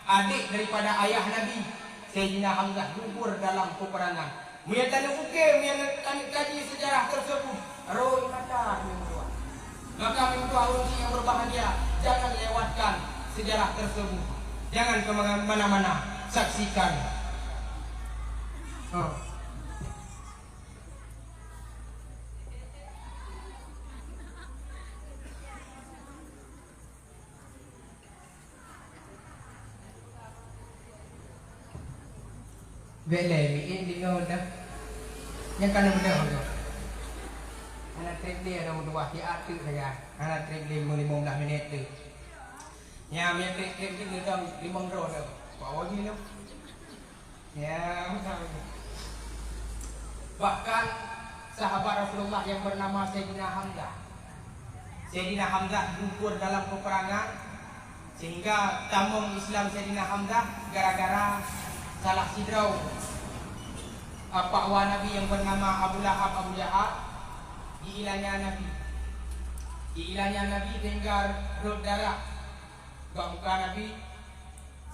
adék daripada ayah Nabi, Saidina Hamzah, gugur dalam peperangan. Meunyoe taneuk uke, meunyoe taneuk kaji sejarah tersebut, rhot mata meutuah. Maka meutuah ureuëng nyang berbahagia, jangan lewatkan sejarah tersebut. Jangan ke mana-mana, saksikan. Oh. Bèk lé mién deungoe dah. Nyang ka na beudôh tu. Hana trép lé, ada meutuah siat teuk saja. Hana trép lé limong belas minit teuk. Nyan, meunyo trép-trép jih, neudong limong droe tu. Poh jih tu. Ya, betul. Bahkan sahabat Rasulullah yang bernama Sayyidina Hamzah. Sayyidina Hamzah gugur dalam peperangan, sehingga tamong Islam Sayyidina Hamzah gara-gara salah sidroe apak wa Nabi yang bernama Abu Lahab, Abu Jahal, diilanya Nabi. Diilanya Nabi sehingga rhot darah bak muka Nabi,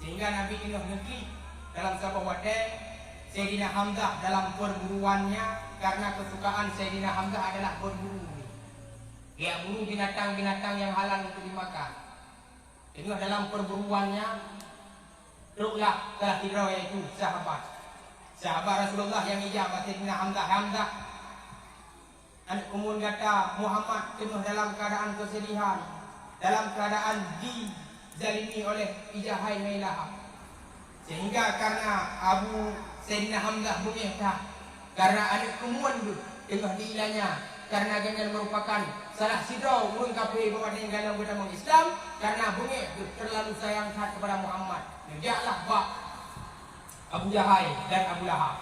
sehingga Nabi keunoh neuklik dalam saboh watèe Saidina Hamzah dalam perburuannya, karena kesukaan Saidina Hamzah adalah berburu. Dia buru binatang-binatang yang halal untuk dimakan. Keunoh dalam perburuannya, troklah salah sidroe, yaitu sahabat. Sahabat Rasulullah nyang ijak bak Saidina Hamzah, "Hamzah, aneuk keumuen gata Muhammad keunoh dalam keuadaan keusedihan, dalam keuadaan jizalimi oleh i jahai ngon i lahab. Sehingga karena Abu Saidina Hamzah beungéh that, karena aneuk keumuen geuh teungoh diilanya, karena gobnyan meurupakan salah sidroe ureuëng kafé bak watèe nyan geutamong Islam, karena beungéh geuh teurlalu sayang that keupada Muhammad. Neujaklah bak Abu Jahai dan Abu Lahab."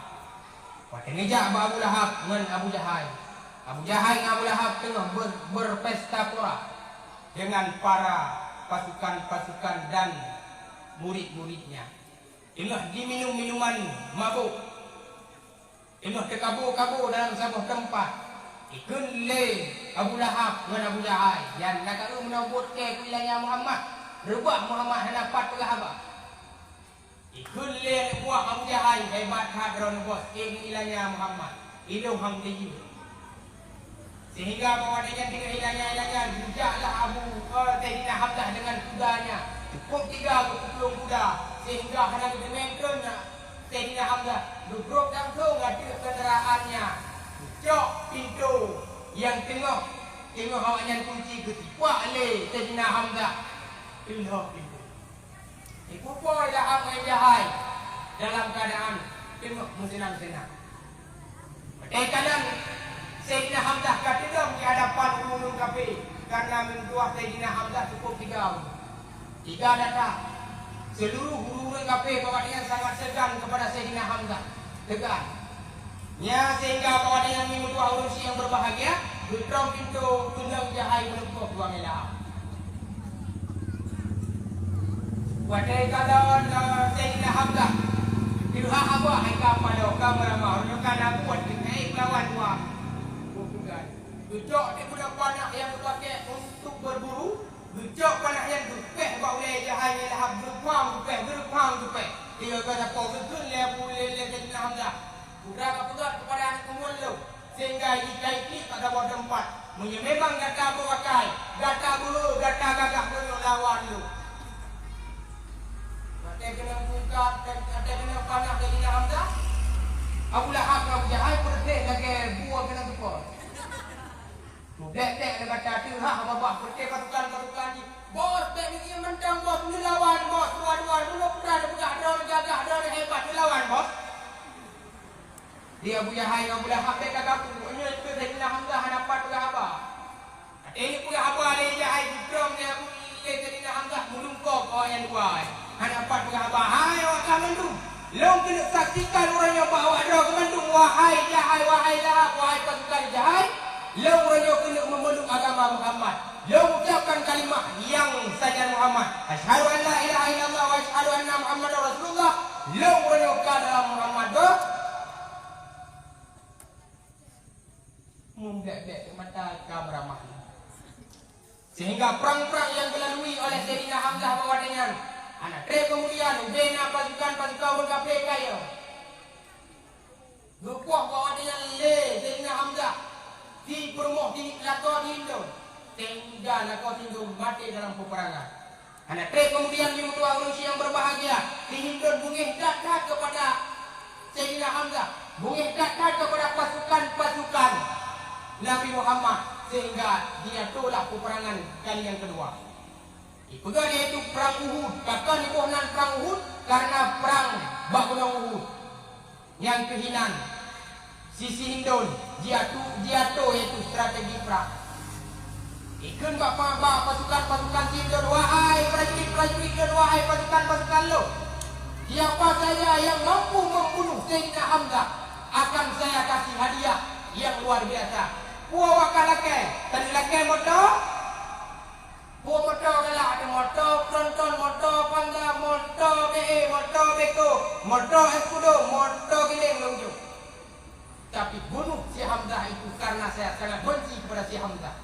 Watèe neujak bak Abu Lahab ngon Abu Jahai, Abu Jahai ngon Abu Lahab teungoh ber-, berpesta pora dengan para pasukan-pasukan dan murid-muridnya. Teungoh jiminum minuman mabök, teungoh teukabô-kabô dalam saboh teumpat. Ikheun lé Abu Lahab ngon Abu Jahai, "Nyan na ka eu meunan buet kèe keu ilanya Muhammad. Reubah Muhammad hana pat peugah haba." Ikheun lé aneuk buah Abu Jahai, "Hebat that droeneuh bos, ilanya Muhammad. Ilôn han teujeut." Sehingga bak watèe nyan teungoh ilanya-ilanya, geujaklah Abu, eh, Saidina Hamzah dengan kudanya. Cukôp tiga geupeuplông kuda, sehingga hana geuteumé kheun Saidina Hamzah. Geubrôk langsông ateueh keundaraannya. Geucok pintoe nyang teungoh, teungoh awaknyan kunci, geusipak lé Saidina Hamzah. Teulhôk pintoe. Ipupo i Lahab ngon i Jahai dalam keuadaan teungoh meuseunang-seunang. Watèe ka nan, Saidina Hamzah ka teudong di hadapan ureuëng-ureuëng kafé, karena meutuah Saidina Hamzah cukôp tiga ureuëng. Tiga data. Seuluruh ureuëng-ureuëng kafé bak watèe nyan sangat seugan keupada Saidina Hamzah. Seugan. Nyan sehingga bak watèe nyan meutuah ureuëng syiek nyang berbahagia, geutrông pintoe, keuneuk i Jahai meulumpoh dua ngon i Lahab. Watèe kalon, eh, Saidina Hamzah, teuhah Abah hai ka padôh, ka meuramah, ureuëng nyoe ka na buet, keuneuk lawan dua. Bukan. Geucok di budak panah nyang geupakè untuk berburu, geucok panah nyan geupéh bak ulèe Jahai ngon Lahab, geureuphang geupéh, geureuphang geupéh. Tinggai ka sapo geukheun lé Abu, lé, lé Saidina Hamzah, "Peue ka peugah keupada aneuk keumuen lôn, sehingga jikaiek bak saboh teumpat? Meunyoe memang gata beu akai, gata beu, gata gagah meunyoe lawan lôn." Watèe keuneuk bungkat, watèe keuneuk panah Saidina Hamzah, Abu Lahab ngon Abu Jahai peureudeh lagèe bue keuneuk teupot. Meudèk-dèk lé gata teuhah babah peureté pasukan-pasukan jih. "Bos, bèk mié mantong, Bos, neulawan, Bos, dua-dua, meunoe peue na neupeugah droeneuh gagah, droeneuh hebat, neulawan, Bos." Di Abu Jahai ngon Abu Lahab bèk ka kaku, nyoe keuh Saidina Hamzah hana pat peugah haba. Watèe neupeugah haba lé Jahai, geutrông lé Abu, lé Saidina Hamzah meulungkop awaknyan dua. Hana pat peugah haba, "Hai awak ka mandum, lôn keuneuk saksikan uroe nyoe bak awak droe keu mandum, wahai Jahai, wahai Lahab, wahai pasukan Jahai, lôn uroe nyoe keuneuk memeluk agama Muhammad. Lôn ucapkan kalimah nyang sajan Muhammad, asyhadu an la ilaha illallah wa asyhadu anna Muhammadar Rasulullah. Lôn uroe nyoe ka dalam Muhammad." Meudèk-dèk mata ka meuramah. Sehingga prang-prang nyang geulalui oleh Saidina Hamzah bak watée nyan, hana treb keumudian ubena pasukan-pasukan ureuëng kafé kayée. Geupoh bak watée nyan lé Saidina Hamzah, di peurumoh di lakoe di Hindon, sehingga lakoe di Hindon maté dalam peperangan. Hana treb keumudian, meutuah ureuëng nyang berbahagia, di Hindon beungéh that-that keupada Saidina Hamzah, beungéh that-that keupada pasukan-pasukan Nabi Muhammad, sehingga dia tolak peperangan kali yang kedua. Ipeugah yaitu Prang Uhud, pakon iboh nan Prang Uhud, karena prang bak Gunong Uhud. Nyang keuhinan, sisi Hindon jiatu-, jiatoe yaitu strategi prang. Ikheun bak pa-, bak pasukan-pasukan si Hindon, "Wahai prajurit-prajurit lôn, wahai pasukan-pasukan lôn, siapa saja yang mampu membunuh Saidina Hamzah, akan saya kasih hadiah yang luar biasa." Peue awak ka lakée? Taneuk lakée moto? Peue moto galak, ada moto Proton, moto Panda, moto B E, moto Beko, moto Escudo, moto Giling lom jok. Tapi bunuh si Hamzah itu karena saya sangat benci kepada si Hamzah.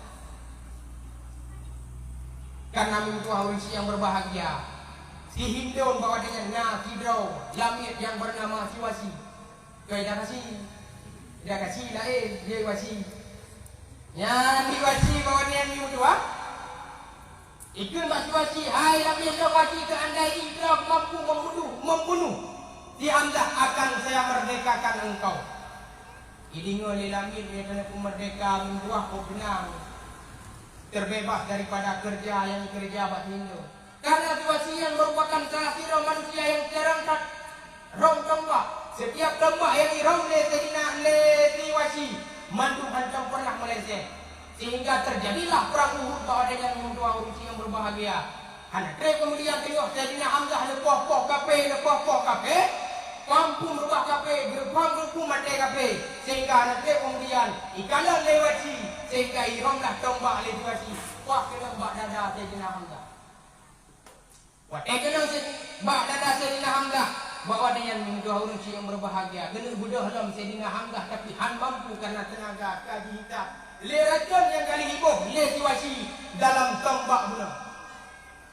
Karena meutuah ureuëng nyang berbahagia, si Hindon bahwa dengan na sidroe lamiet yang bernama si Wasi. Keu idakasi, idakasi laén, lé Wasi. Nyan di Wasi bahwa nian meutuah. Ikheun bak si Wasi, "Hai lamiet lôn Wasi, seandai droe mampu membunuh, membunuh si Hamzah, akan saya merdekakan engkau." Ideungoe lé lamiet nyang keuneuk meurdeka meutuah kok beunang, terbebas daripada kerja yang dikerja bak si Hindon. Karena si Wasi nyan merupakan salah sidroe manusia yang jarang that rhom tombak. Setiap tombak yang dirhom lé Saidina, lé si Wasi, mandum hantom pernah meleset. Sehingga terjadilah perang Uhud bak watée nyan, meutuah ureuëng nyang berbahagia. Hana treb keumudian teungoh Saidina Hamzah neupoh-poh kafé, neupoh-poh kafé, pam phom reubah kafé, geupam geupum maté kafé. Sehingga hana treb keumudian ikalon lé Wasi, sehingga irhomlah tombak lé si Wasi, bah keunong bak dada Saidina Hamzah. Watée keunong si-, bak dada Saidina Hamzah, bak watée nyan meutuah ureuëng nyang berbahagia, keuneuk beudôh lom Saidina Hamzah, tapi han mampu karena teunaga ka jihita lé racon nyang ka lheueh iboh lé si Wasi dalam tombak bunoe.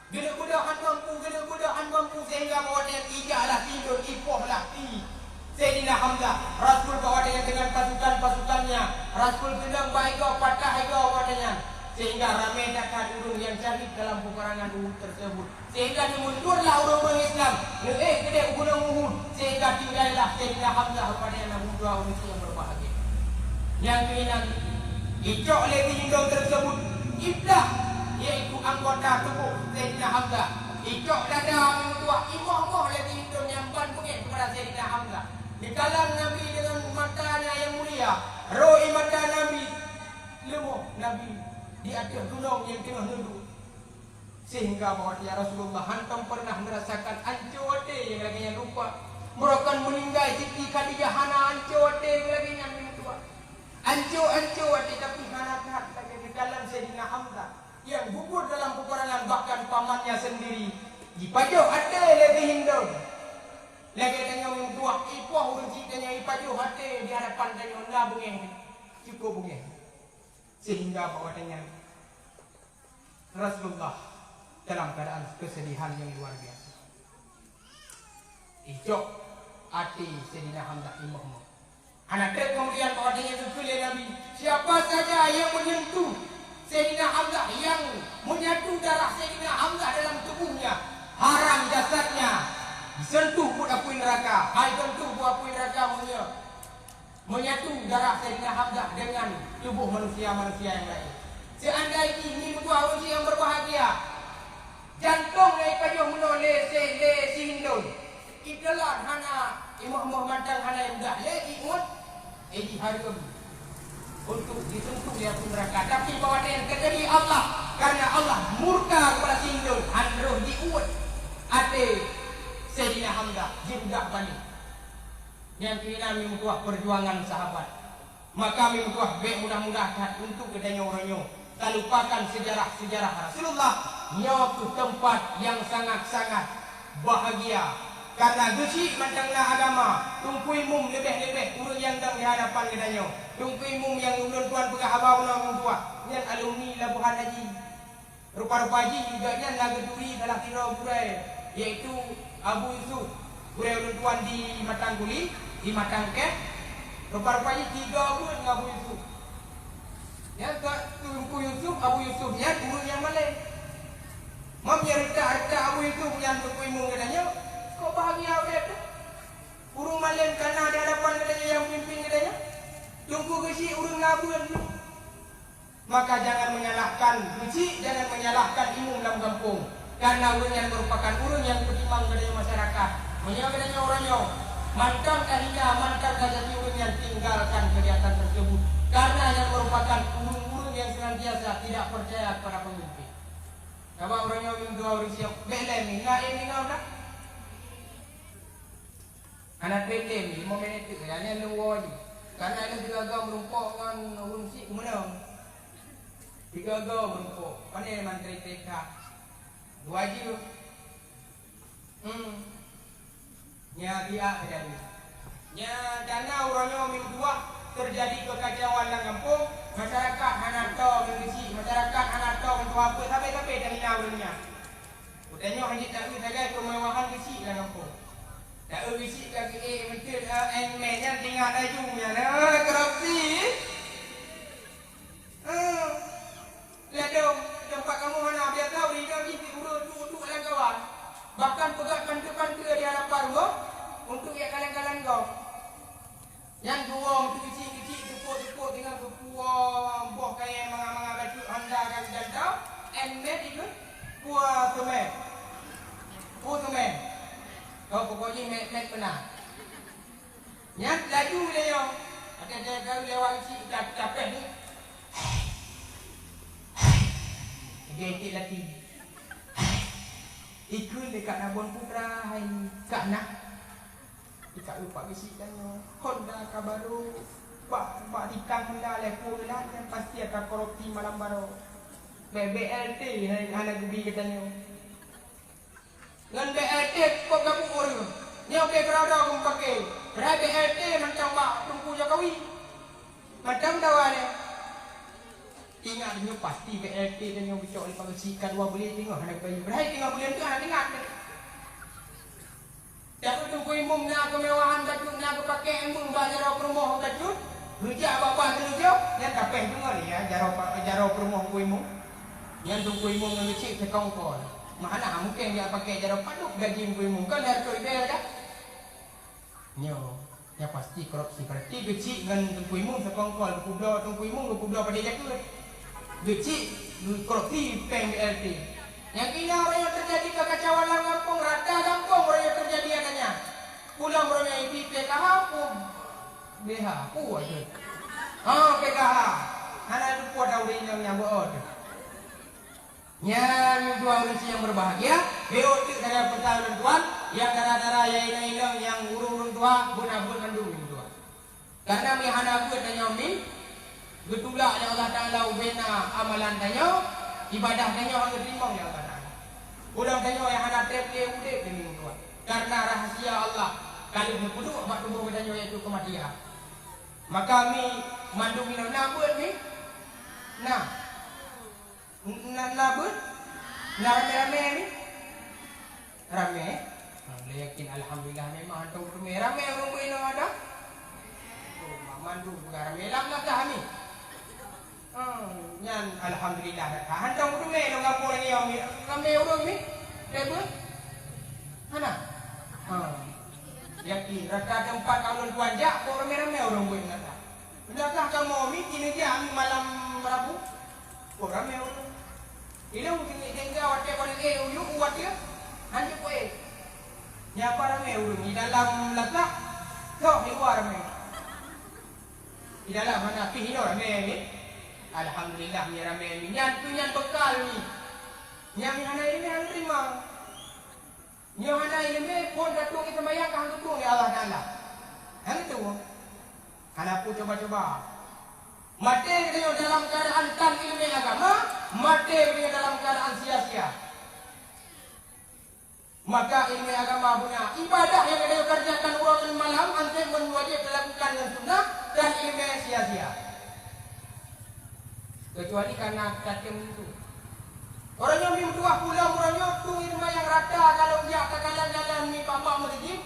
Keuneuk beudôh han mampu, keuneuk beudôh han mampu, sehingga bak watée nyan ijak lah si Hindon, ipoh lah si Saidina Hamzah. Rasul bak watée nyan dengan pasukan-pasukannya, Rasul keunong bak igoe, patah igoe bak watée nyan, sehingga ramé that-that ureuëng nyang syahid dalam peperangan Uhud tersebut. Sehingga neumundurlah ureuëng-ureuëng Islam, neuék keudeh u Gunong Uhud, sehingga tinggai lah Saidina Hamzah bak watée nyan, meutuah ureuëng nyang berbahagia. Nyang keuinan, icok lé si Hindon tersebut, iblah, yaitu anggota tubuh Saidina Hamzah. Icok dada, meutuah, imoh-moh lé si Hindon nyang ban beungéh kepada Saidina Hamzah. Dikalon Nabi dengan matanya yang mulia, roh ie mata Nabi, leumoh Nabi di ateueh gunong nyang teungoh neuduek. Sehingga bahwa ya Rasulullah hantom pernah merasakan ancô até nyang lagée nyan rupa. Meurokon meuninggai Siti Khadijah hana ancô até nyang lagée nyan, meutuah. Ancô-ancô até, tapi hana that lagée di dalam Saidina Hamzah yang gugur dalam peperangan, bahkan pamannya sendiri jipajoh até lé si Hindon. Lagée tanyoe, meutuah, ipoh ureuëng cit tanyoe ipajoh até di hadapan tanyoe, na beungéh, cukup beungéh. Sehingga bak watée nyan Rasulullah dalam keadaan kesedihan yang luar biasa. Icok até Saidina Hamzah imoh-moh. Hana treb keumudian bak watée nyan geukheun lé Nabi, "Siapa saja yang menyentuh Saidina Hamzah, yang menyatu darah Saidina Hamzah dalam tubuhnya, haram jasadnya disentuh buet apui neraka." Hai, sentuh buet apui neraka meunyoe menyatu darah Saidina Hamzah dengan tubuh manusia-manusia yang lain. Seandai jih, meutuah ureuëng nyang berbahagia, jantong nyang ipajoh meunoe lé si, lé si Hindon, iteulon hana, imoh-moh mantong hana imudah lé jiuet, eh, jihareuem untuk disentuh lé apui neraka. Tapi bak watée nyan keudeh Allah, karena Allah murka kepada si Hindon, han roh jiuet até Saidina Hamzah, jiudah balik. Nyang keuinan, meutuah, perjuangan sahabat. Maka, meutuah, bék mudah-mudah that untuk geutanyoe uroe nyoe talupakan sejarah-sejarah Rasulullah. Nyoe keuh teumpat nyang sangat-sangat bahagia, karena geuchik mantong na agama. Teungku Imum leubeh-leubeh ureuëng nyang dong di hadapan geutanyoe. Teungku Imum nyang ulôn tuan peugah haba unoe, meutuah, nyan alumni Labuhan Haji. Rupa-rupa jih gobnyan na geuturi salah sidroe gurée, yaitu Abu Yusuf, gurée ulôn tuan di Matang Kuli, di Matang Keh. Rupa-rupa jih tiga buet ngon Abu Yusuf. Nyan ka Teungku Yusuf, Abu Yusuf nyan ureuëng nyang malée. Meunyoe reutak-reutak Abu Yusuf nyan Teungku Imum geutanyoe, kok bahagia udeb teuh? Ureuëng malém ka na di hadapan geutanyoe nyang pimpin geutanyoe. Teungku Geuchik ureuëng labeuen. Maka jangan menyalahkan Geuchik, jangan menyalahkan imum lam gampông. Karena ureuëng nyan merupakan ureuëng nyang peutimang geutanyoe masyarakat. Meunyoe geutanyoe uroe nyoe mantong tahina, mantong tacaci ureuëng nyan, tinggalkan kegiatan tersebut. Karena nyan merupakan ureuëng-ureuëng nyang senantiasa tidak percaya kepada pemimpin. Sabab uroe nyoe meudoa ureuëng siab, bèk lé meunan, eh, meunan dah. Hana trép lé, limong menit teuk, nyan lôn woe jih. Karena nyan sigoe-goe meurumpok ngon ureuëng syiek meunan. Sigoe-goe meurumpok, pane man trép-trép that. Dua jeuem. Hmm. Nyan biak teujadi. Nyan dana uroe nyoe meudoa teujadi keukacauan lam gampông, masyarakat hana toe ngon Geuchik, masyarakat hana toe ngon tuha peuet, sabe-sabe tahina ureuëng nyan. Geutanyoe hana taeu sagai keumewahan Geuchik lam gampông. Taeu Geuchik ka geuék meuteun, eh, en mè nyan teuingat laju nyan, eh, korupsi. Eh, ladôm, teumpat kamoe hana biasa, uroe nyoe jih siuroe duek-duek lam kawan. Bahkan peugah kantô-kantô di hadapan rumoh untuk jak kalon-kalon gob. Nyan geuwoe meuteubiet-biet, teupok-teupok teungoh geupuwoe boh kayèe manga-manga bacut Honda ka geugantoe, en mè dikeue, puwoe seumè. Puwoe seumè. Kau pokok jih mèt-mèt meunan. Nyan laju lé nyoe. Watèe lewat isi, ka-, kapéh ni. Geutik lagi. Ikheun lé Kak Nabon Putra hai Kak Na. Ika lupa bisi dan nyoe. Honda ka barô. Bak, bak ditang Honda lé pue geulat nyan pasti ka korupsi malam baroe. B B L T hai hana geubi geutanyoe. Ngon B L T kok gabuk ureuëng. Nyoe pih keudroe-droe geupakè. Padahai B L T mantong bak Teungku Jokowi. Mantong dawa nyoe. Ingat nyoe pasti B L T dan nyoe geucok lé Pak Geuchik ka dua buleuen teungoh hana geubayeue. Padahai teungoh buleuen tu hana teuingat. Tapi Teungku Imum na keumewahan bacut, na geupakè imum bak jaroe peurumoh bacut. Geujak bak-bak teuleujok, nyan kapéh deungon ya jaroe pa-, jaroe peurumoh Teungku Imum. Nyan Teungku Imum ngon Geuchik seukongkol. Mana mungken jak pakè jaroe padub gaji Teungku Imum, kan hareuta idéh dah. Nyoe, nyoe pasti korupsi. Berarti Geuchik ngon Teungku Imum seukongkol, geupubloe Teungku Imum, geupubloe padé jakeuet. Geuchik korupsi péng B L T. Nyang keunoe uroe nyoe teujadi keukacauan lam gampông, rata gampông uroe nyoe teujadi adanya. Pulang uroe nyoe ibi P K H pun B H, pu aja. Ha, P K H. Hana luput dah ureueng inong nyang beuôt. Nyan dua ureueng nyang berbahagia, beuôt teuk sagai pesan ulôn tuan, nyang dara-dara, nyang inong-inong, nyang ureueng-ureueng tuha, beuna beuet mandum ulôn tuan. Karena meuhana beuet tanyoe mi, geutulak lé Allah Taala ubena amalan tanyoe, ibadah tanyoe hana geuteurimong lé Allah Taala. Ulôn tanyoe nyang hana trép lé udép lé ulôn tuan. Karena rahasia Allah ka lheueh neupeuduek bak tuboh geutanyoe, yaitu keumatian. Maka mi mandum inong na beuet mi? Na. Na, na beuet? Na ramé-ramé ni? Ramé? Ha, lé yakin, alhamdulillah, memang hantom ramé. Ramé ureueng beuet inong ada? Oh, ma-, mandum bukan ramé. Lam dah ni? Ha, nyan alhamdulillah dah. Hantom ramé inong gampông ni, ramé ureueng ni? Ramé beuet? Hana? Ha. Yakin, rata teumpat ka ulôn tuan jak, kok ramé-ramé ureueng beuet inong ada? Meunyoe kamoe mi, keuneuk jak mi malam Rabu. Oh, ramé ureueng. Ilong teungoh tinggai watèe paling éh u yup u watèe. Hanjeuet ku éh. Nyan ramé ureueng di dalam lasak, soh di luwa ramé. Di dalam hana pih inoe ramé mi. Alhamdulillah mi ramé mi. Nyan tu nyan bekal mi. Nyan mi hana ileumèe hana teurimong. Nyoe hana ileumèe, phon ka tueng i seumayang ka han geutueng lé Allah Taala. Han geutueng. Hana peue coba-coba. Maté geutanyoe dalam keuadaan tan ileumèe agama, maté geutanyoe dalam keuadaan sia-sia. Maka ileumèe agama beuna, ibadah nyang geutanyoe keureujakan uroe ngon malam, anté ngon wajéb talakukan ngon sunnah, tan ileumèe sia-sia. Keucuali kana tatem tu. Uroe nyoe meutuah pulang, uroe nyoe tueng seumayang rata, kalau jak ka jalan-jalan mi bapak meuseujid,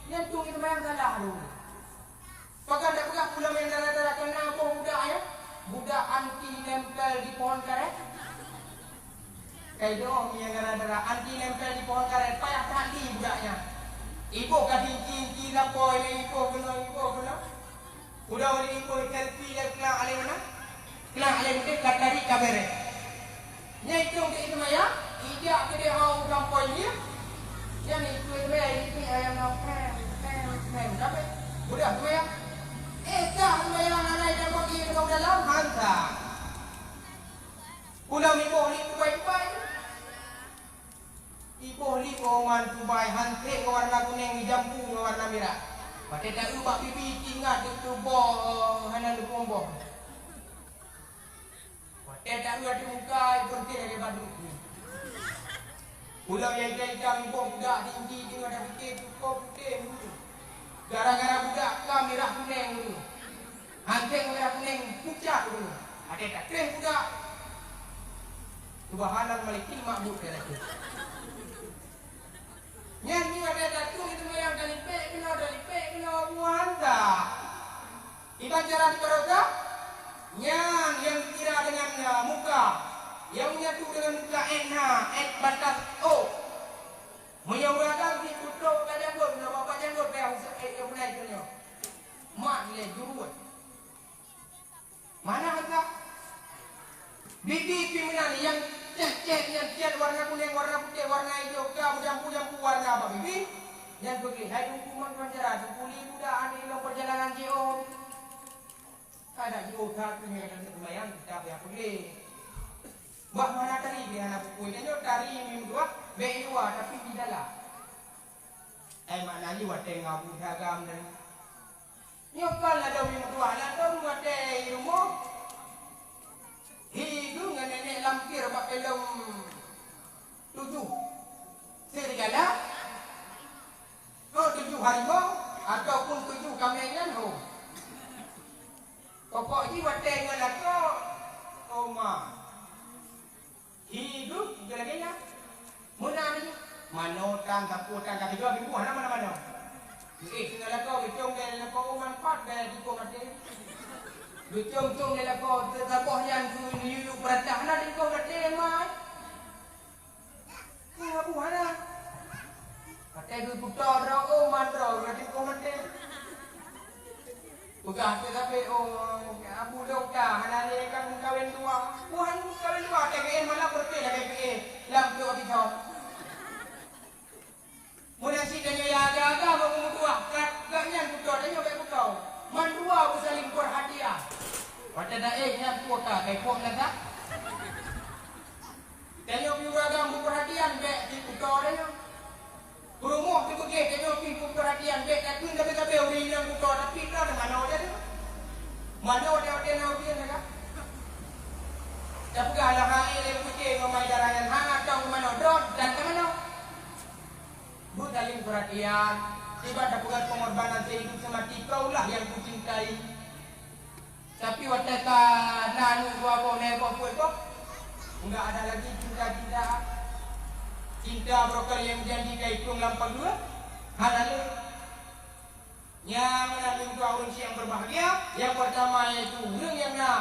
nyan tueng seumayang salah lom. Pakon tapeugah pulang nyang dara-dara, keureuna boh budak nyan, budak anti nempel di pohon karet. Kai doh nyang dara-dara, anti nempel di pohon karet, payah that li budak nyan. Iboh ka diinci-inci lapor lé iboh keunoe, iboh keunoe. Udah wali iboh selfie lé klang aleng na. Klang aleng teuh ka tarik ka beret. Nyan itu di seumayang, ijak keudeh hau sampoe jih. Nyan itu seumayang, itu ayam na peng, peng, peng. Sampai udah seumayang. Eh, dah seumayang, anak jangan pergi ke dalam, hantar. Pulang iboh ni kubai-kubai. Iboh li oman kubai, hanté ngon warna kuneng, jambu ngon warna mirah. Watèe taeu bak bibi, ingat deuh boh, hana leumpung boh. Watèe taeu ateueh muka, beureuntih lagèe badu. Pulang nyang itam-itam, iboh budak tinggi, teungoh tapike, tukoe putéh. Gara-gara budak ka mirah kuneng tu. Hanté mirah kuneng pucak tu. Ada tak keh budak. Subhanal Malikil Ma'bud, kata tu. Nyan ni ada datu itu yang dalipek kena, dalipek kena buhan dah. Iban cara dibaroka, nyan yang dikira dengan, eh, muka. Yang menyatu dengan muka N H, N batas O. Meunyoe ureueng agam jih putôk ka janggot, na bapak janggot, payah useuek, eh, eh, ulai keu nyoe. Mat lé jurut. Mana harga? Bibi pi meunan nyang cét-cét nyan, cét warna kuneng, warna putéh, warna ijo, ka beujampu-jampu warna bak bibi. Nyan peugléh, hai Teungku, man tuan cara, Teungku li budak aneuk lôn perjalanan jiôh. Kada jiôh that, keuneuk seumayang, kita payah peugléh. Bah mana tari di hana pukui, tanyoe tari meutuah, bèk i luwa, tapi di dalam. Ai makna jih watèe ngabu dagam dan nyoe kan ladôm meutuah, ladôm watèe i rumoh. Hi geuh ngon nenek lampir bak filem Tujuh Serigala. Oh, Tujuh Harimau ataupun Tujuh Kamé nyan ho. Pokok jih watèe ngon lakoe, oh ma. Hi geuh, geuh lagèe nyan. Meunan jih. Manoe tan, sapeue tan, ka tiga minggu hana manoe-manoe. Eh, tinggai lakoe, geucong bèe lakoe, oh, manfaat bèe jikoh maté. Geucong-cong lé lakoe, teusaboh nyan keu yue-yue peuratah, hana jikoh maté, mai. Hana buhana. Watèe geuputôh droe, oh, man droe, watèe geuputôh maté. Peugah keu sabe, oh, Abu Dokta, hana lé kan meukawen dua. Buhan meukawen dua, T K M malah beureuti lagèe P A lam keu ofisor. Meunan cit tanyoe ya aga-aga bak meutuah, kat, kat nyan putôh, tanyoe bèk putôh. Man dua beusaling peurhatian. Watèe taéh nyan pue ka, kai pok lagak. Tanyoe pih ureueng agam beupeurhatian bèk jiputôh tanyoe. Peurumoh teupeugèh tanyoe pih beupeurhatian bèk takheun sabe-sabe ureueng inong putôh, tapi na manoe jadi. Manoe watèe-watèe na ureueng jaga. Tapeugah lah hai lé putih ngon mai dara nyan hana tong manoe drot dan ka manoe. Beusaling peurhatian, ibarat tapeugah pengorbanan sehidup semati, kaulah yang kucintai. Tapi watèe ka na aneuk dua boh, lhèe boh, peuet boh, enggak ada lagi cinta-cinta. Cinta barokali nyang janji ka itueng lam pageue, hana lé. Nyang na lôn tuan ureueng syik nyang berbahagia, yang pertama yaitu ureueng nyang na,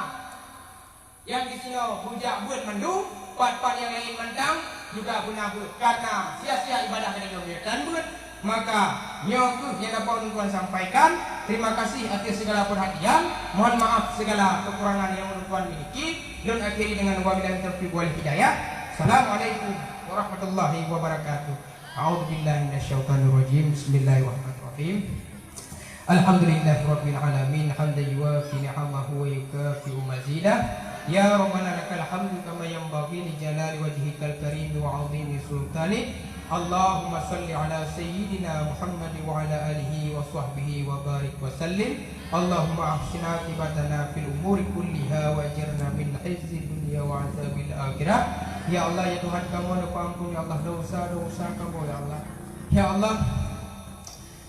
nyang disinoe beujak beuet mandum, pat-pat nyang laén mantong juga beuna beuet, karena sia-sia ibadah keuneuk tan beuet. Maka, nyoe kheueh nyang dapat ulôn tuan sampaikan. Terima kasih atas segala perhatian. Mohon maaf segala kekurangan yang ulôn tuan miliki. Lôn akhiri dengan wabillahi taufiq wal hidayah. Assalamualaikum warahmatullahi wabarakatuh. A'udzubillahi minasyaitonirrajim. Bismillahirrahmanirrahim. Alhamdulillahirabbil alamin, hamdan yuwafi ni'amahu wa yukafi'u mazidah. Ya Rabbana lakal hamdu kama yanbaghi li jalali wajhikal karim wa 'azimi sultanik. Allahumma shalli ala sayyidina Muhammad wa ala alihi wa sahbihi wa barik wa sallim. Allahumma ahsin aqibatana fil umuri kulliha wa ajirna min khizyid dunya wa adzabil akhirah. Ya Allah, ya Tuhan kamoe, neupeuampon, ya Allah, dosa-dosa kamoe, ya Allah. Ya Allah,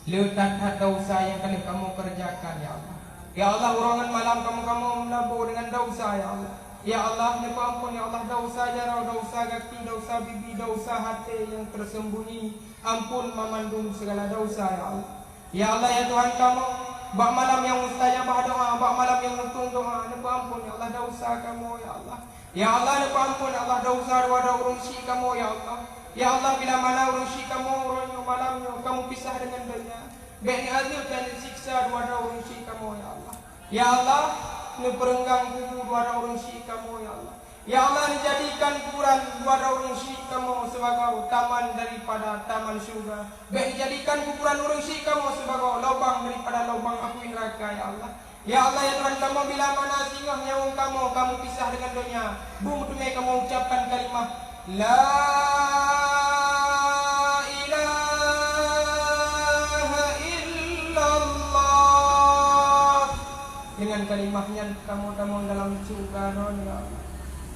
le that-that dosa nyang ka lheueh kamoe keureujakan, ya Allah. Ya Allah, uroe ngon malam kamoe, kamoe meulaboh deungon dosa, ya Allah. Ya Allah, neupeuampon, ya Allah, desya jaroe, desya gaki, desya bibi, desya até nyang tersembunyi. Ampon banmandum segala desya, ya Allah. Ya Allah, ya Tuhan kamoe, bak malam nyang mustajabah doa, bak malam nyang mutung doa, neupeuampon, ya Allah, desya kamoe, ya Allah. Ya Allah, neupeuampon, ya Allah, desya dua droe ureuëng syik kamoe, ya Allah. Ya Allah, bila mana ureuëng syik kamoe uroe nyoe malam nyoe ka meupisah deungon donya, bék neuazeub dan neusiksa dua droe ureuëng syik kamoe, ya Allah. Ya Allah, neupeureunggang kubu dua droe ureuëng syik kamoe, ya Allah. Ya Allah, neujadikan kuburan dua droe ureuëng syik kamoe sibagoe taman daripada taman syeuruga. Bék neujadikan kuburan ureuëng syik kamoe sibagoe lobang daripada lobang apui neuraka, ya Allah. Ya Allah, ya Tuhan kamoe, bila mana singoh nyawöng kamoe ka meupisah deungon donya, beuteumé kamoe ucapkan kalimah, "La ilaha illallah." Dengan kalimah nyan kamoe tamong dalam syeuruga droeneuh, ya Allah.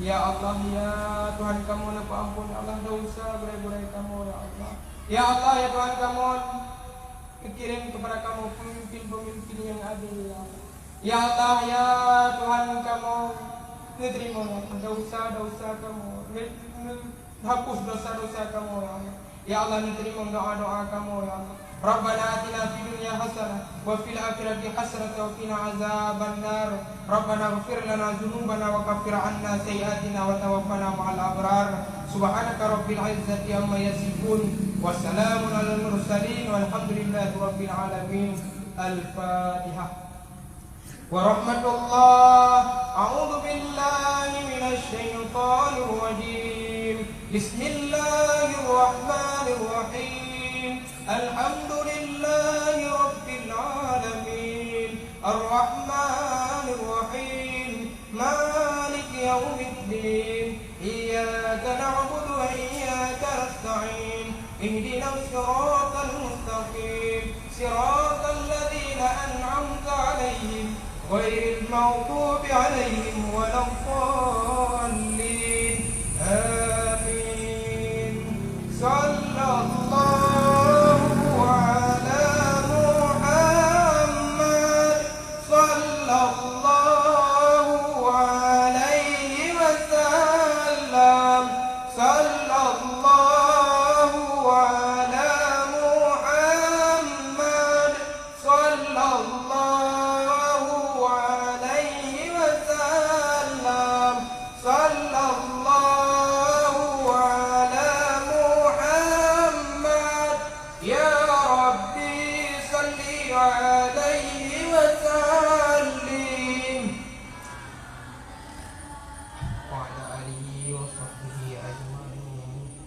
Ya Allah, ya Tuhan kamoe, neupeuampon, ya Allah, desya gurée-gurée kamoe, ya Allah. Ya Allah, ya Tuhan kamoe, neukirém keupada kamoe peumimpén-peumimpén nyang adé, ya Allah. Ya Allah, ya Tuhan kamoe, neuteurimong desya-desya kamoe, neu-, neuhapus desya-desya kamoe, ya Allah. Ya Allah, neuteurimong doa-doa kamoe, ya Allah. Rabbana atina fid dunya hasanah wa fil akhirati hasanatan wa qina azabannar. Rabbana ighfir lana dzunubana wa kaffir anna sayyi'atina wa tawaffana ma'al abrar. Subhanaka rabbil izzati amma yasifun. Wa salamun alal mursalin walhamdulillahi rabbil alamin. Al-Fatihah. Wa rahmatullah. A'udzu billahi minasy syaithanir rajim. Bismillahirrahmanirrahim. Alhamdulillahi rabbil alamin. Arrahmanirrahim. Maliki yaumiddin. Iyyaka na'budu wa iyyaka nasta'in. Ihdinas siratal mustaqim. Siratal ladzina an'amta 'alaihim, ghairil maghdubi 'alaihim waladdallin. Amin. Sallallahu ala Muhammad. Sallallahu alaihi wasallam. Sallallahu ala Muhammad. Sallallahu alaihi wasallam. Sallallahu ala Muhammad. Ya Rabbi, salli alaihi wasallim. Wa ala alihi wa sahbihi ajma'in.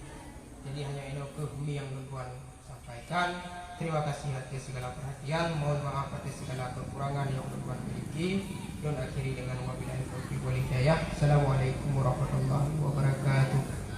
Jadi, hanya inoe kheueh nyang lôn tuan sampaikan. Terima kasih atas segala perhatian. Mohon maaf atas segala kekurangan yang lôn tuan miliki. Lôn akhiri dengan wabillahi taufiq wal hidayah. Assalamualaikum warahmatullahi wabarakatuh.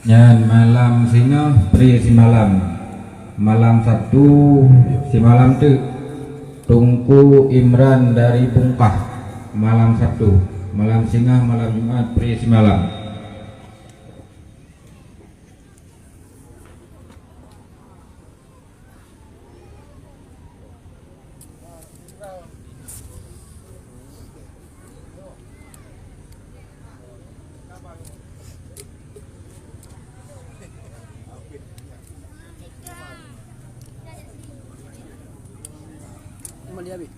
Nyan malam singoh pri simalam. Malam Sabtu simalam teuk. Teungku Imran dari Bungkah. Malam Sabtu. Malam singoh malam Jumat pri simalam. Cuma dia habis.